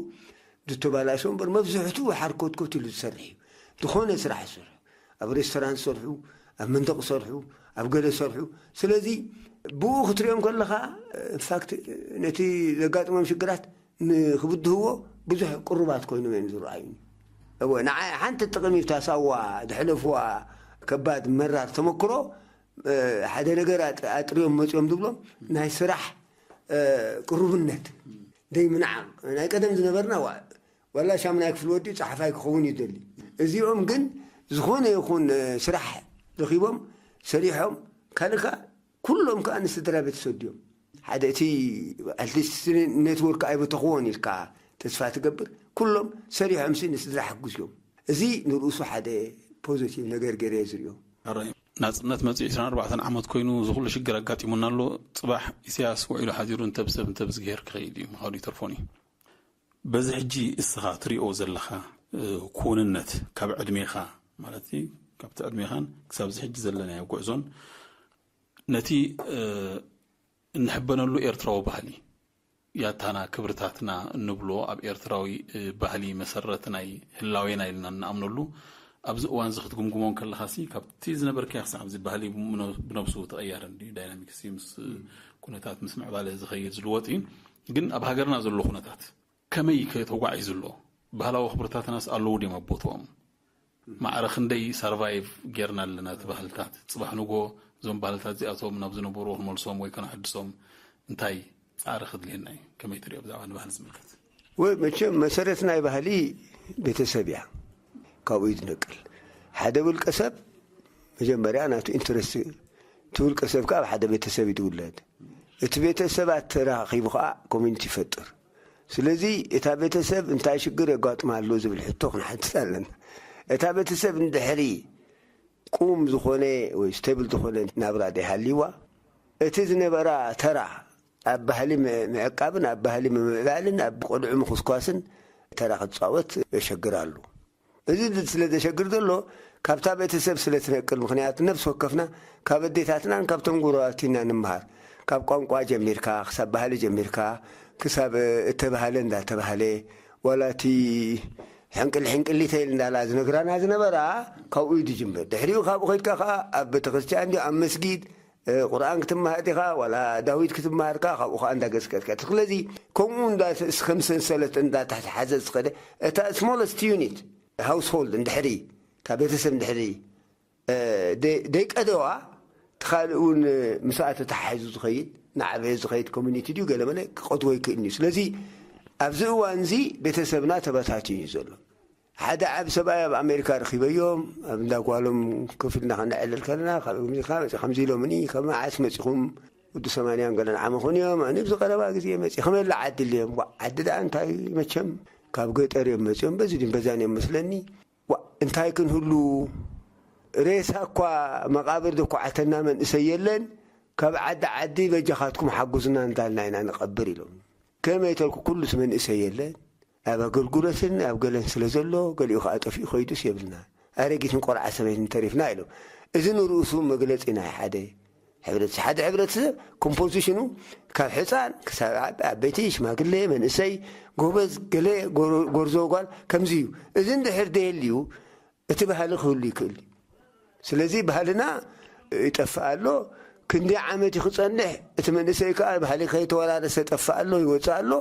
ዝተባላሸው እምበር መብዝሕቱ ሓርኮትኮት ኢሉ ዝሰርሕ እዩ። ዝኾነ ስራሕ ዝሰርሑ ኣብ ሬስቶራንት ዝሰርሑ ኣብ መንደቕ ዝሰርሑ ኣብ ገለ ዝሰርሑ ስለዚ ብኡ ክትሪኦም ከለኻ ኢንፋክት ነቲ ዘጋጥሞም ሽግራት ንክብድህዎ ብዙሕ ቅሩባት ኮይኖም እዮም ዝረኣዩ። እወ ንዓይ ሓንቲ ጥቕሚ ብታ ሳዋ ዝሕለፍዋ ከባድ መራር ተመክሮ ሓደ ነገር ኣጥርዮም መፅኦም ዝብሎም ናይ ስራሕ ቅሩብነት ደይ ምንዓቕ ናይ ቀደም ዝነበርና ዋላ ሻምናይ ክፍሊ ወዲኡ ፀሓፋይ ክኸውን ይደሊ እዚኦም ግን ዝኾነ ይኹን ስራሕ ረኺቦም ሰሪሖም ካልካ ኩሎም ከዓ ንስድራ ቤት ሰድዮም ሓደ እቲ ኣትሊስት ኔትወርክ ኣይበተኽዎን ኢልካ ተስፋ ትገብር ኩሎም ሰሪሖምሲ ንስድራ ሓጉዝዮም እዚ ንርእሱ ሓደ ፖዘቲቭ ነገር ገይረ ዝሪኦ ናፅነት መፂኡ 24 ዓመት ኮይኑ ዝኩሉ ሽግር ኣጋጢሙና ኣሎ ፅባሕ ኢሳያስ ውዒሉ ሓዲሩ እንተብሰብ እንተብዝግሄር ክኸይድ እዩ ምኻዱ ይተርፎን እዩ በዚ ሕጂ እስኻ ትሪኦ ዘለኻ ክውንነት ካብ ዕድሜኻ ማለት ካብቲ ዕድሜኻን ክሳብ እዚ ሕጂ ዘለናዮ ጉዕዞን ነቲ እንሕበነሉ ኤርትራዊ ባህሊ ያታና ክብርታትና እንብሎ ኣብ ኤርትራዊ ባህሊ መሰረት ናይ ህላዌና ኢልና እንኣምነሉ ኣብዚ እዋን እዚ ክትግምግሞ ከለኻሲ ካብቲ ዝነበርካዮ ክሳብ ኣብዚ ባህሊ ብነብሱ ተቐያረ እንድዩ ዳይናሚክስ ምስ ኩነታት ምስ ምዕባለ ዝኸይድ ዝልወጥ እዩ። ግን ኣብ ሃገርና ዘሎ ኩነታት ከመይ ተጓዒዙ ኣሎ? ባህላዊ ክብርታትናስ ኣለዉ ድዮም ኣብ ቦትኦም? ማዕረ ክንደይ ሰርቫይቭ ጌርና ኣለና እቲ ባህልታት? ጽባሕ ንጎ እዞም ባህልታት እዚኣቶም ናብ ዝነበርዎ ክንመልሶም ወይ ከነሐድሶም እንታይ ጻዕሪ ክድልየና እዩ? ከመይ ትሪኦ ብዛዕባ ንባህሊ ዝምልከት? ወይ መቸም መሰረት ናይ ባህሊ ቤተሰብ እያ። ካብኡ እዩ ዝነቅል። ሓደ ውልቀ ሰብ መጀመርያ ናቱ ኢንትረስት እቲ ውልቀ ሰብ ከኣ ኣብ ሓደ ቤተሰብ እዩ ዝውለድ። እቲ ቤተሰብ ኣተራኺቡ ከኣ ኮሚኒቲ ይፈጥር። ስለዚ እታ ቤተሰብ እንታይ ሽግር የጋጥማ ኣሎ ዝብል ሕቶ ክንሓትት ኣለና። እታ ቤተሰብ እንድሕሪ ቁም ዝኾነ ወይ ስቴብል ዝኾነ ናብራ ደይሃልይዋ እቲ ዝነበራ ተራ ኣብ ባህሊ ምዕቃብን ኣብ ባህሊ ምምዕባልን ኣብ ቆልዑ ምኹስኳስን ተራ ክትጻወት የሸግር ኣሎ። እዚ ስለ ዘሸግር ዘሎ ካብታ ቤተሰብ ስለ ትነቅል፣ ምኽንያቱ ነፍሲ ወከፍና ካብ ኣዴታትናን ካብቶም ጎረባብቲና ንምሃር። ካብ ቋንቋ ጀሚርካ ክሳብ ባህሊ ጀሚርካ ክሳብ እተባህለ እንዳተባህለ ዋላ እቲ ሕንቅል ሕንቅሊተይ እንዳላ ዝነግራና ዝነበራ ካብኡ እዩ ዝጅምር። ድሕሪኡ ካብኡ ከይድካ ከዓ ኣብ ቤተክርስትያን ድዩ ኣብ መስጊድ ቁርኣን ክትመሃር ዲኻ ዋላ ዳዊት ክትመሃር ከዓ ካብኡ ከዓ እንዳገስገስካ ስለዚ ከምኡ እንዳ ከም ሰንሰለት እንዳተሓሓዘ ዝኸደ እታ smallest unit household እንድሕሪ ካብ ቤተሰብ እንድሕሪ ደይቀደዋ ትኻልእ እውን ምስኣ ተተሓሒዙ ዝኸይድ ናዕበየ ዝኸይድ ኮሚኒቲ ድዩ ገለመለ ክቐድዎ ይክእል እዩ። ስለዚ ኣብዚ እዋን እዚ ቤተሰብና ተበታትዩ እዩ ዘሎ። ሓደ ዓብ ሰብኣይ ኣብ ኣሜሪካ ረኺበዮም ኣብ እንዳ ጓሎም ኮፍ ኢልና ከነዕልል ከለና ካብ ኣሜሪካ መፂ ከምዚ ኢሎምኒ ካብ መዓስ መፂኹም ወዲ ሰማንያን ገለን ዓመኹን እዮም ኣነ ብዚ ቀረባ ግዜ መፂ ከመላ ዓዲ ልዮም ዓዲ ደኣ እንታይ መቸም ካብ ገጠር እዮም መፂኦም በዚ ድም በዛን እዮም መስለኒ እንታይ ክንህሉ ሬሳ እኳ መቓብር ዘኳዓተና መንእሰይ የለን ካብ ዓዲ ዓዲ በጃኻትኩም ሓጉዝና እንዳልና ኢና ንቐብር ኢሎም ከመይ ተልኩ ኩሉስ መንእሰይ የለን ኣብ ኣገልግሎትን ኣብ ገለን ስለ ዘሎ ገሊኡ ከዓ ጠፊኡ ከይዱስ የብልና ኣረጊትን ቆልዓ ሰበይትን ተሪፍና ኢሎም እዚ ንርእሱ መግለፂ ናይ ሓደ ሕብረተሰብ ሓደ ሕብረተሰብ ኮምፖዚሽኑ ካብ ሕፃን ክሳብ ዓበይቲ ሽማግሌ መንእሰይ ጎበዝ ገለ ጎርዞ ጓል ከምዚ እዩ እዚ እንድሕር ደየልዩ እቲ ባህሊ ክህሉ ይክእል እዩ ስለዚ ባህልና ይጠፍእ ኣሎ ክንደይ ዓመት እዩ ክፀንሕ እቲ መንእሰይ ከዓ ባህሊ ከይተወራረሰ ጠፍእ ኣሎ ይወፅእ ኣሎ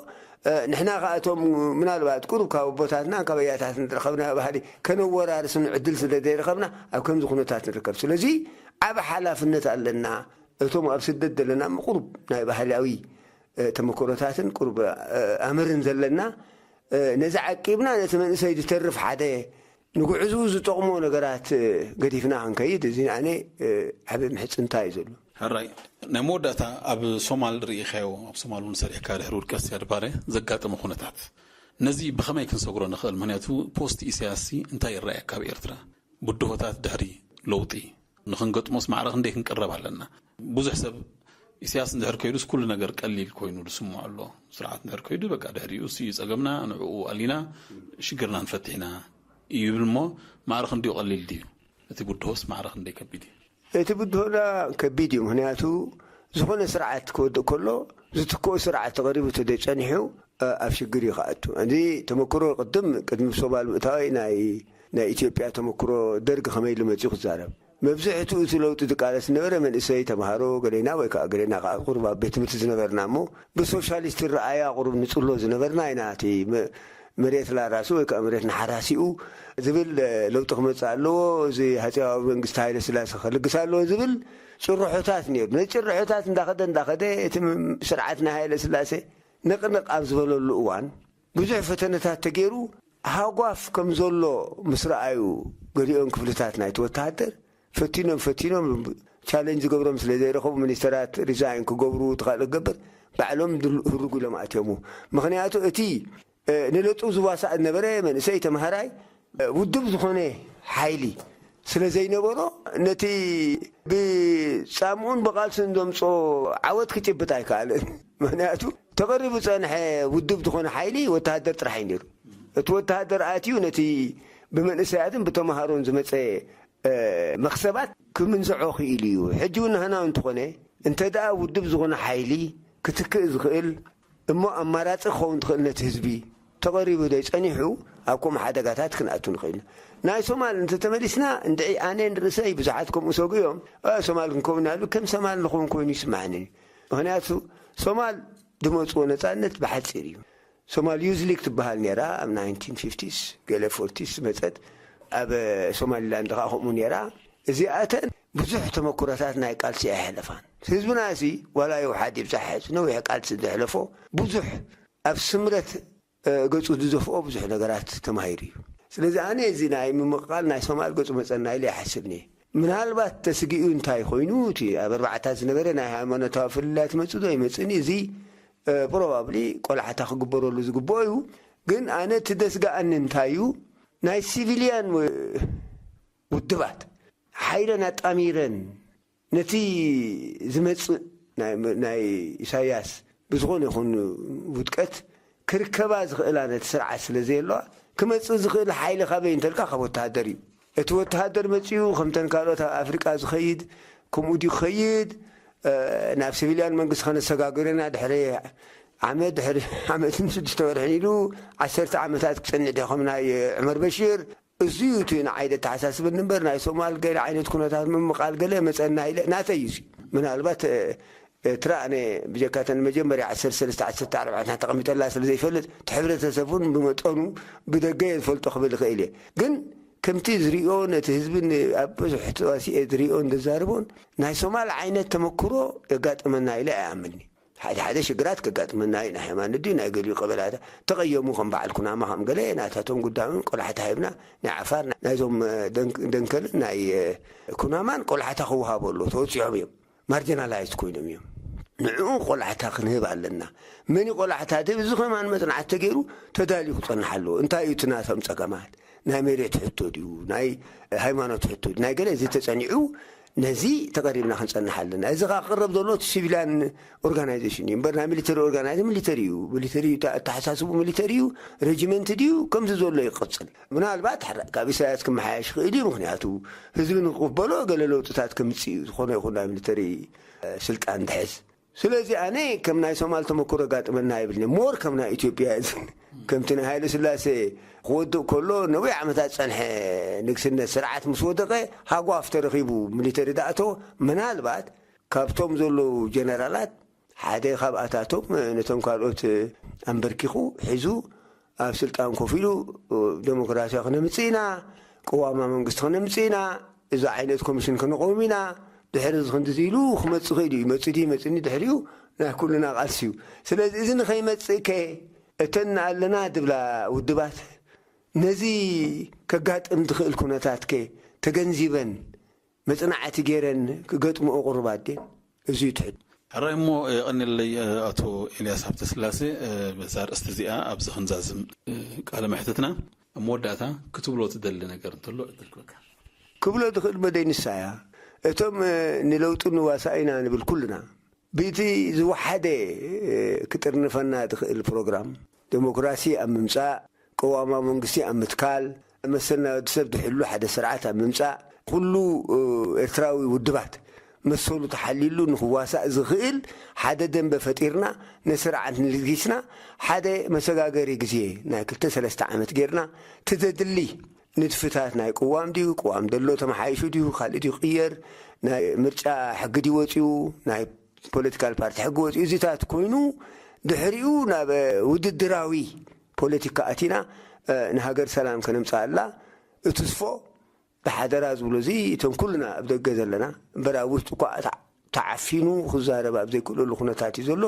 ንሕና ከዓ እቶም ምናልባት ቁሩብ ካብ ኣቦታትና ካብ ኣያታት ዝረኸብናዮ ባህሊ ከነወራርስ ዕድል ስለ ዘይረኸብና ኣብ ከምዚ ኩነታት ንርከብ ስለዚ ዓብ ሓላፍነት ኣለና እቶም ኣብ ስደት ዘለና ቁሩብ ናይ ባህላዊ ተመክሮታትን ቁሩብ ኣምርን ዘለና ነዚ ዓቂብና ነቲ መንእሰይ ዝተርፍ ሓደ ንጉዕዝኡ ዝጠቕሞ ነገራት ገዲፍና ክንከይድ እዚ ኣነ ዓብ ምሕፅንታ እዩ ዘሎ ሕራይ ናይ መወዳእታ ኣብ ሶማል ርኢኻዮ ኣብ ሶማል እውን ሰሪሕካ ድሕሪ ውድቀት ሲያድ ባረ ዘጋጠመ ኩነታት ነዚ ብኸመይ ክንሰግሮ ንኽእል ምክንያቱ ፖስት ኢሳያስ እንታይ ይረኣየካ ኣብ ኤርትራ ብድሆታት ድሕሪ ለውጢ ንኽንገጥሞስ ማዕረ ክንደይ ክንቅረብ ኣለና ብዙሕ ሰብ ኢሳያስ እንድሕር ከይዱስ ኩሉ ነገር ቀሊል ኮይኑ ዝስምዖ ኣሎ ስርዓት እንድሕር ከይዱ በቃ ድሕሪኡ እሱ እዩ ጸገምና ንዕኡ ኣሊና ሽግርና ንፈትሕ ኢና ይብል እሞ ማዕረ ክንዲኡ ቀሊል ድዩ እቲ ብድሆስ ማዕረ ክንደይ ከቢድ እዩ እቲ ብድሆና ከቢድ እዩ ምክንያቱ ዝኾነ ስርዓት ክወድእ ከሎ ዝትክኦ ስርዓት ተቐሪቡ ተደይ ጸኒሑ ኣብ ሽግር እዩ ክኣቱ እዚ ተመክሮ ቅድም ቅድሚ ሶማል ምእታወይ ናይ ናይ ኢትዮጵያ ተመክሮ ደርጊ ከመይ ኢሉ መጺኡ ክዛረብ መብዝሕትኡ እቲ ለውጢ ዝቃለስ ዝነበረ መንእሰይ ተምሃሮ ገሌና ወይ ከዓ ገሌና ከዓ ቁሩብ ኣብ ቤት ትምህርቲ ዝነበርና እሞ ብሶሻሊስት ረኣያ ቁሩብ ንፅሎ ዝነበርና ኢና እቲ መሬት ላራሲ ወይ ከዓ መሬት ንሓራሲኡ ዝብል ለውጢ ክመፅእ ኣለዎ እዚ ሃፀያዊ መንግስቲ ሃይለ ስላሴ ከልግስ ኣለዎ ዝብል ጭርሖታት ነይሩ ነዚ ጭርሖታት እንዳኸደ እንዳኸደ እቲ ስርዓት ናይ ሃይለ ስላሴ ንቕንቕ ኣብ ዝበለሉ እዋን ብዙሕ ፈተነታት ተገይሩ ሃጓፍ ከም ዘሎ ምስ ረኣዩ ገሊኦም ክፍልታት ናይቲ ወተሃደር ፈቲኖም ፈቲኖም ቻለንጅ ዝገብሮም ስለ ዘይረኸቡ ሚኒስተራት ሪዛይን ክገብሩ ትኻልእ ክገብር ባዕሎም ህርጉ ኢሎም ኣትዮሙ ምክንያቱ እቲ ንለጡ ዝዋሳእ ዝነበረ መንእሰይ ተምሃራይ ውድብ ዝኾነ ሓይሊ ስለ ዘይነበሮ ነቲ ብጻምኡን ብቓልስን ዘምጾ ዓወት ክጭብጥ ኣይከኣልን ምክንያቱ ተቐሪቡ ጸንሐ ውድብ ዝኾነ ሓይሊ ወተሃደር ጥራሕ እዩ ነይሩ እቲ ወተሃደር ኣትዩ ነቲ ብመንእሰያትን ብተምሃሮን ዝመጸ መኽሰባት ክምንዝዖ ክኢሉ እዩ። ሕጂ እውን ናህና እንተኾነ እንተ ደኣ ውድብ ዝኾነ ሓይሊ ክትክእ ዝኽእል እሞ ኣማራጺ ክኸውን ትኽእል ነቲ ህዝቢ ተቐሪቡ ዶ ጸኒሑ ኣብ ከምኡ ሓደጋታት ክንኣቱ ንኽእል ኢና። ናይ ሶማል እንተተመሊስና እንድዒ ኣነ ንርእሰይ ብዙሓት ከምኡ ሰጉ እዮም። ሶማል ክንከውን ያሉ ከም ሶማል ንኸውን ኮይኑ ይስማዕኒ። ምኽንያቱ ሶማል ዝመፅዎ ነፃነት ብሓፂር እዩ። ሶማል ዩዝ ሊግ ትበሃል ነራ ኣብ ናይንቲን ፊፍቲስ ገለ ፎርቲስ መፀት ኣብ ሶማሊላንድ ከዓ ከምኡ ነራ። እዚኣተን ብዙሕ ተመክሮታት ናይ ቃልሲ ኣይሓለፋን። ህዝብና እዚ ዋላ የውሓድ ይብዛሕ ነዊሕ ቃልሲ ዘሕለፎ ብዙሕ ኣብ ስምረት ገፁ ዝዘፍኦ ብዙሕ ነገራት ተማሂሩ እዩ። ስለዚ ኣነ እዚ ናይ ምምቕቓል ናይ ሶማል ገፁ መፀና ኢለ ይሓስብኒ። ምናልባት ተስጊኡ እንታይ ኮይኑ እቲ ኣብ ኣርባዕታት ዝነበረ ናይ ሃይማኖታዊ ፍልልያት መፁ ዶ ይመፅእኒ እዚ ፕሮባብሊ ቆላሕታ ክግበረሉ ዝግብኦ እዩ። ግን ኣነ እቲ ደስጋኣኒ እንታይ እዩ ናይ ሲቪልያን ውድባት ሓይለን ኣጣሚረን ነቲ ዝመጽእ ናይ ኢሳያስ ብዝኾነ ይኹን ውድቀት ክርከባ ዝኽእላ ነቲ ስርዓት ስለ ዘየለዋ ክመጽእ ዝኽእል ሓይሊ ካበይ እንተልካ ካብ ወተሃደር እዩ። እቲ ወተሃደር መጺኡ ከምተን ካልኦት ኣብ ኣፍሪቃ ዝኸይድ ከምኡ ድዩ ክኸይድ ናብ ሲቪልያን መንግስቲ ከነሰጋግረና ድሕሪ ዓመት ድሕሪ ዓመትን ሽዱሽተ ወርሕን ኢሉ ዓሰርተ ዓመታት ክጸንዕ ድዩ ከም ናይ ዑመር በሽር እዚ እዩ እቲ ንዓይ ዘተሓሳስበኒ እምበር ናይ ሶማል ገለ ዓይነት ኩነታት ምምቓል ገለ መፀና ኢለ ናተይ እዩ። ምናልባት ኤርትራ ኣነ ብጀካተን መጀመርያ ዓሰርተ ሰለስተ ዓሰርተ ኣርባዕተ ተቐሚጠላ ስለ ዘይፈልጥ እቲ ሕብረተሰብ እውን ብመጠኑ ብደገ እየ ዝፈልጦ ክብል ይኽእል እየ። ግን ከምቲ ዝሪኦ ነቲ ህዝቢ ኣብ ብዙሕ ተዋሲኤ ዝሪኦን ዘዛርቦን ናይ ሶማል ዓይነት ተመክሮ የጋጥመና ኢለ ኣይኣምንኒ። ሓደ ሓደ ሽግራት ከጋጥመና እዩ። ናይ ሃይማኖት ድዩ ናይ ገሊኡ ቀበላታ ተቐየሙ ከም በዓል ኩናማ ከም ገለ ናታቶም ጉዳዮን ቆላሕታ ሂብና ናይ ዓፋር ናይዞም ደንከልን ናይ ኩናማን ቆላሕታ ክወሃቦ ኣሎ ተወፂዖም እዮም። ማርጂናላይዝ ኮይኖም እዮም። ንዕኡ ቆላሕታ ክንህብ ኣለና። መን ቆላሕታ ትህብ እዚ ከማን መፅናዕቲ ተገይሩ ተዳልዩ ክፀንሓ ኣለዎ። እንታይ እዩ እቲ ናቶም ፀገማት? ናይ መሬት ሕቶ ድዩ ናይ ሃይማኖት ሕቶ ናይ ገለ እዚ ተፀኒዑ ነዚ ተቐሪብና ክንፀንሕ ኣለና። እዚ ከዓ ክቕረብ ዘሎ እቲ ሲቪልያን ኦርጋናይዜሽን እዩ እምበር ናይ ሚሊተሪ ኦርጋናይዝ ሚሊተሪ እዩ። ሚሊተሪ እዩ ኣተሓሳስቡ ሚሊተሪ እዩ። ሬጅመንት ድዩ ከምዚ ዘሎ ይቕፅል። ምናልባት ካብ ኢሳያስ ክመሓየሽ ይኽእል እዩ። ምክንያቱ ህዝቢ ንክቕበሎ ገለ ለውጥታት ከምፅእ እዩ። ዝኾነ ይኹን ናይ ሚሊተሪ ስልጣን ድሕዝ ስለዚ ኣነ ከም ናይ ሶማል ተመክሮ ጋጥመና ይብልኒ ሞር ከም ናይ ኢትዮጵያ ከምቲ ናይ ሃይለ ስላሴ ክወድቕ ከሎ ነዊሕ ዓመታት ፀንሐ ንግስነት ስርዓት ምስ ወደቐ ሃጓፍ ተረኺቡ ሚሊተሪ ዳእቶ ምናልባት ካብቶም ዘለዉ ጀነራላት ሓደ ካብኣታቶም ነቶም ካልኦት ኣንበርኪኹ ሒዙ ኣብ ስልጣን ኮፍ ኢሉ ዴሞክራሲያ ክነምፅእ ኢና፣ ቅዋማ መንግስቲ ክነምፅእ ኢና፣ እዚ ዓይነት ኮሚሽን ክነቆም ኢና፣ ድሕሪ እዚ ክንድዚ ኢሉ ክመፅእ ክእል እዩ። ይመፅእ ድዩ ይመፅእኒ ድሕሪኡ ናይ ኩልና ቃልሲ እዩ። ስለዚ እዚ ንኸይመፅእ ከ እተን ኣለና ዝብላ ውድባት ነዚ ከጋጥም ዝኽእል ኩነታት ከ ተገንዚበን መፅናዕቲ ገይረን ክገጥምኦ ቅሩባት ድየን? እዚ እዩ ትሕት። ሕራይ እሞ የቐንየለይ ኣቶ ኤልያስ ሃብተስላሴ በዛ ኣርእስቲ እዚኣ ኣብዚ ክንዛዝም ቃለ መሕትትና ኣብ መወዳእታ ክትብሎ ትደሊ ነገር እንተሎ ዕድል ክበካ። ክብሎ ዝኽእል መደይ ንሳ እያ። እቶም ንለውጢ ንዋሳእ ኢና ንብል ኩልና ብእቲ ዝወሓደ ክጥርንፈና ዝኽእል ፕሮግራም ዴሞክራሲ ኣብ ምምፃእ ቅዋማዊ መንግስቲ ኣብ ምትካል፣ መሰል ናይ ወዲ ሰብ ዝሕሉ ሓደ ስርዓት ኣብ ምምጻእ፣ ኩሉ ኤርትራዊ ውድባት መሰሉ ተሓልዩሉ ንክዋሳእ ዝኽእል ሓደ ደንበ ፈጢርና፣ ንስርዓት ንልጊስና፣ ሓደ መሰጋገሪ ግዜ ናይ ክልተ ሰለስተ ዓመት ጌርና፣ እቲ ዘድሊ ንድፍታት ናይ ቅዋም ድዩ፣ ቅዋም ደሎ ተመሓይሹ ድዩ፣ ካልእ ድዩ ክቕየር፣ ናይ ምርጫ ሕጊ ድዩ ወጺኡ፣ ናይ ፖለቲካል ፓርቲ ሕጊ ወፂኡ እዚታት ኮይኑ ድሕሪኡ ናብ ውድድራዊ ፖለቲካ ኣቲና ንሃገር ሰላም ከነምፅኣላ እትስፎ ብሓደራ ዝብሎ እዚ እቶም ኩልና ኣብ ደገ ዘለና እምበር ኣብ ውሽጢ እኳ ተዓፊኑ ክዛረብ ኣብ ዘይክእለሉ ኩነታት እዩ ዘሎ።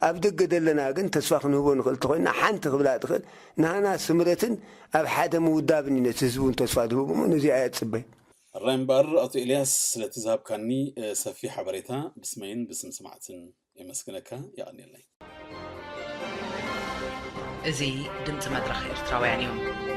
ኣብ ደገ ዘለና ግን ተስፋ ክንህቦ ንኽእል እንተኮይንና ሓንቲ ክብላ ትኽእል ናህና ስምረትን ኣብ ሓደ ምውዳብን እዩ ነቲ ህዝቢ እውን ተስፋ ዝህቦ እሞ ነዚኣ እያ ትፅበ። ሕራይ እምበኣር ኣቶ ኤልያስ ስለቲ ዝሃብካኒ ሰፊሕ ሓበሬታ ብስመይን ብስም ሰማዕትን የመስግነካ። የቐንየለይ። እዚ ድምፂ መድረኽ ኤርትራውያን እዩ።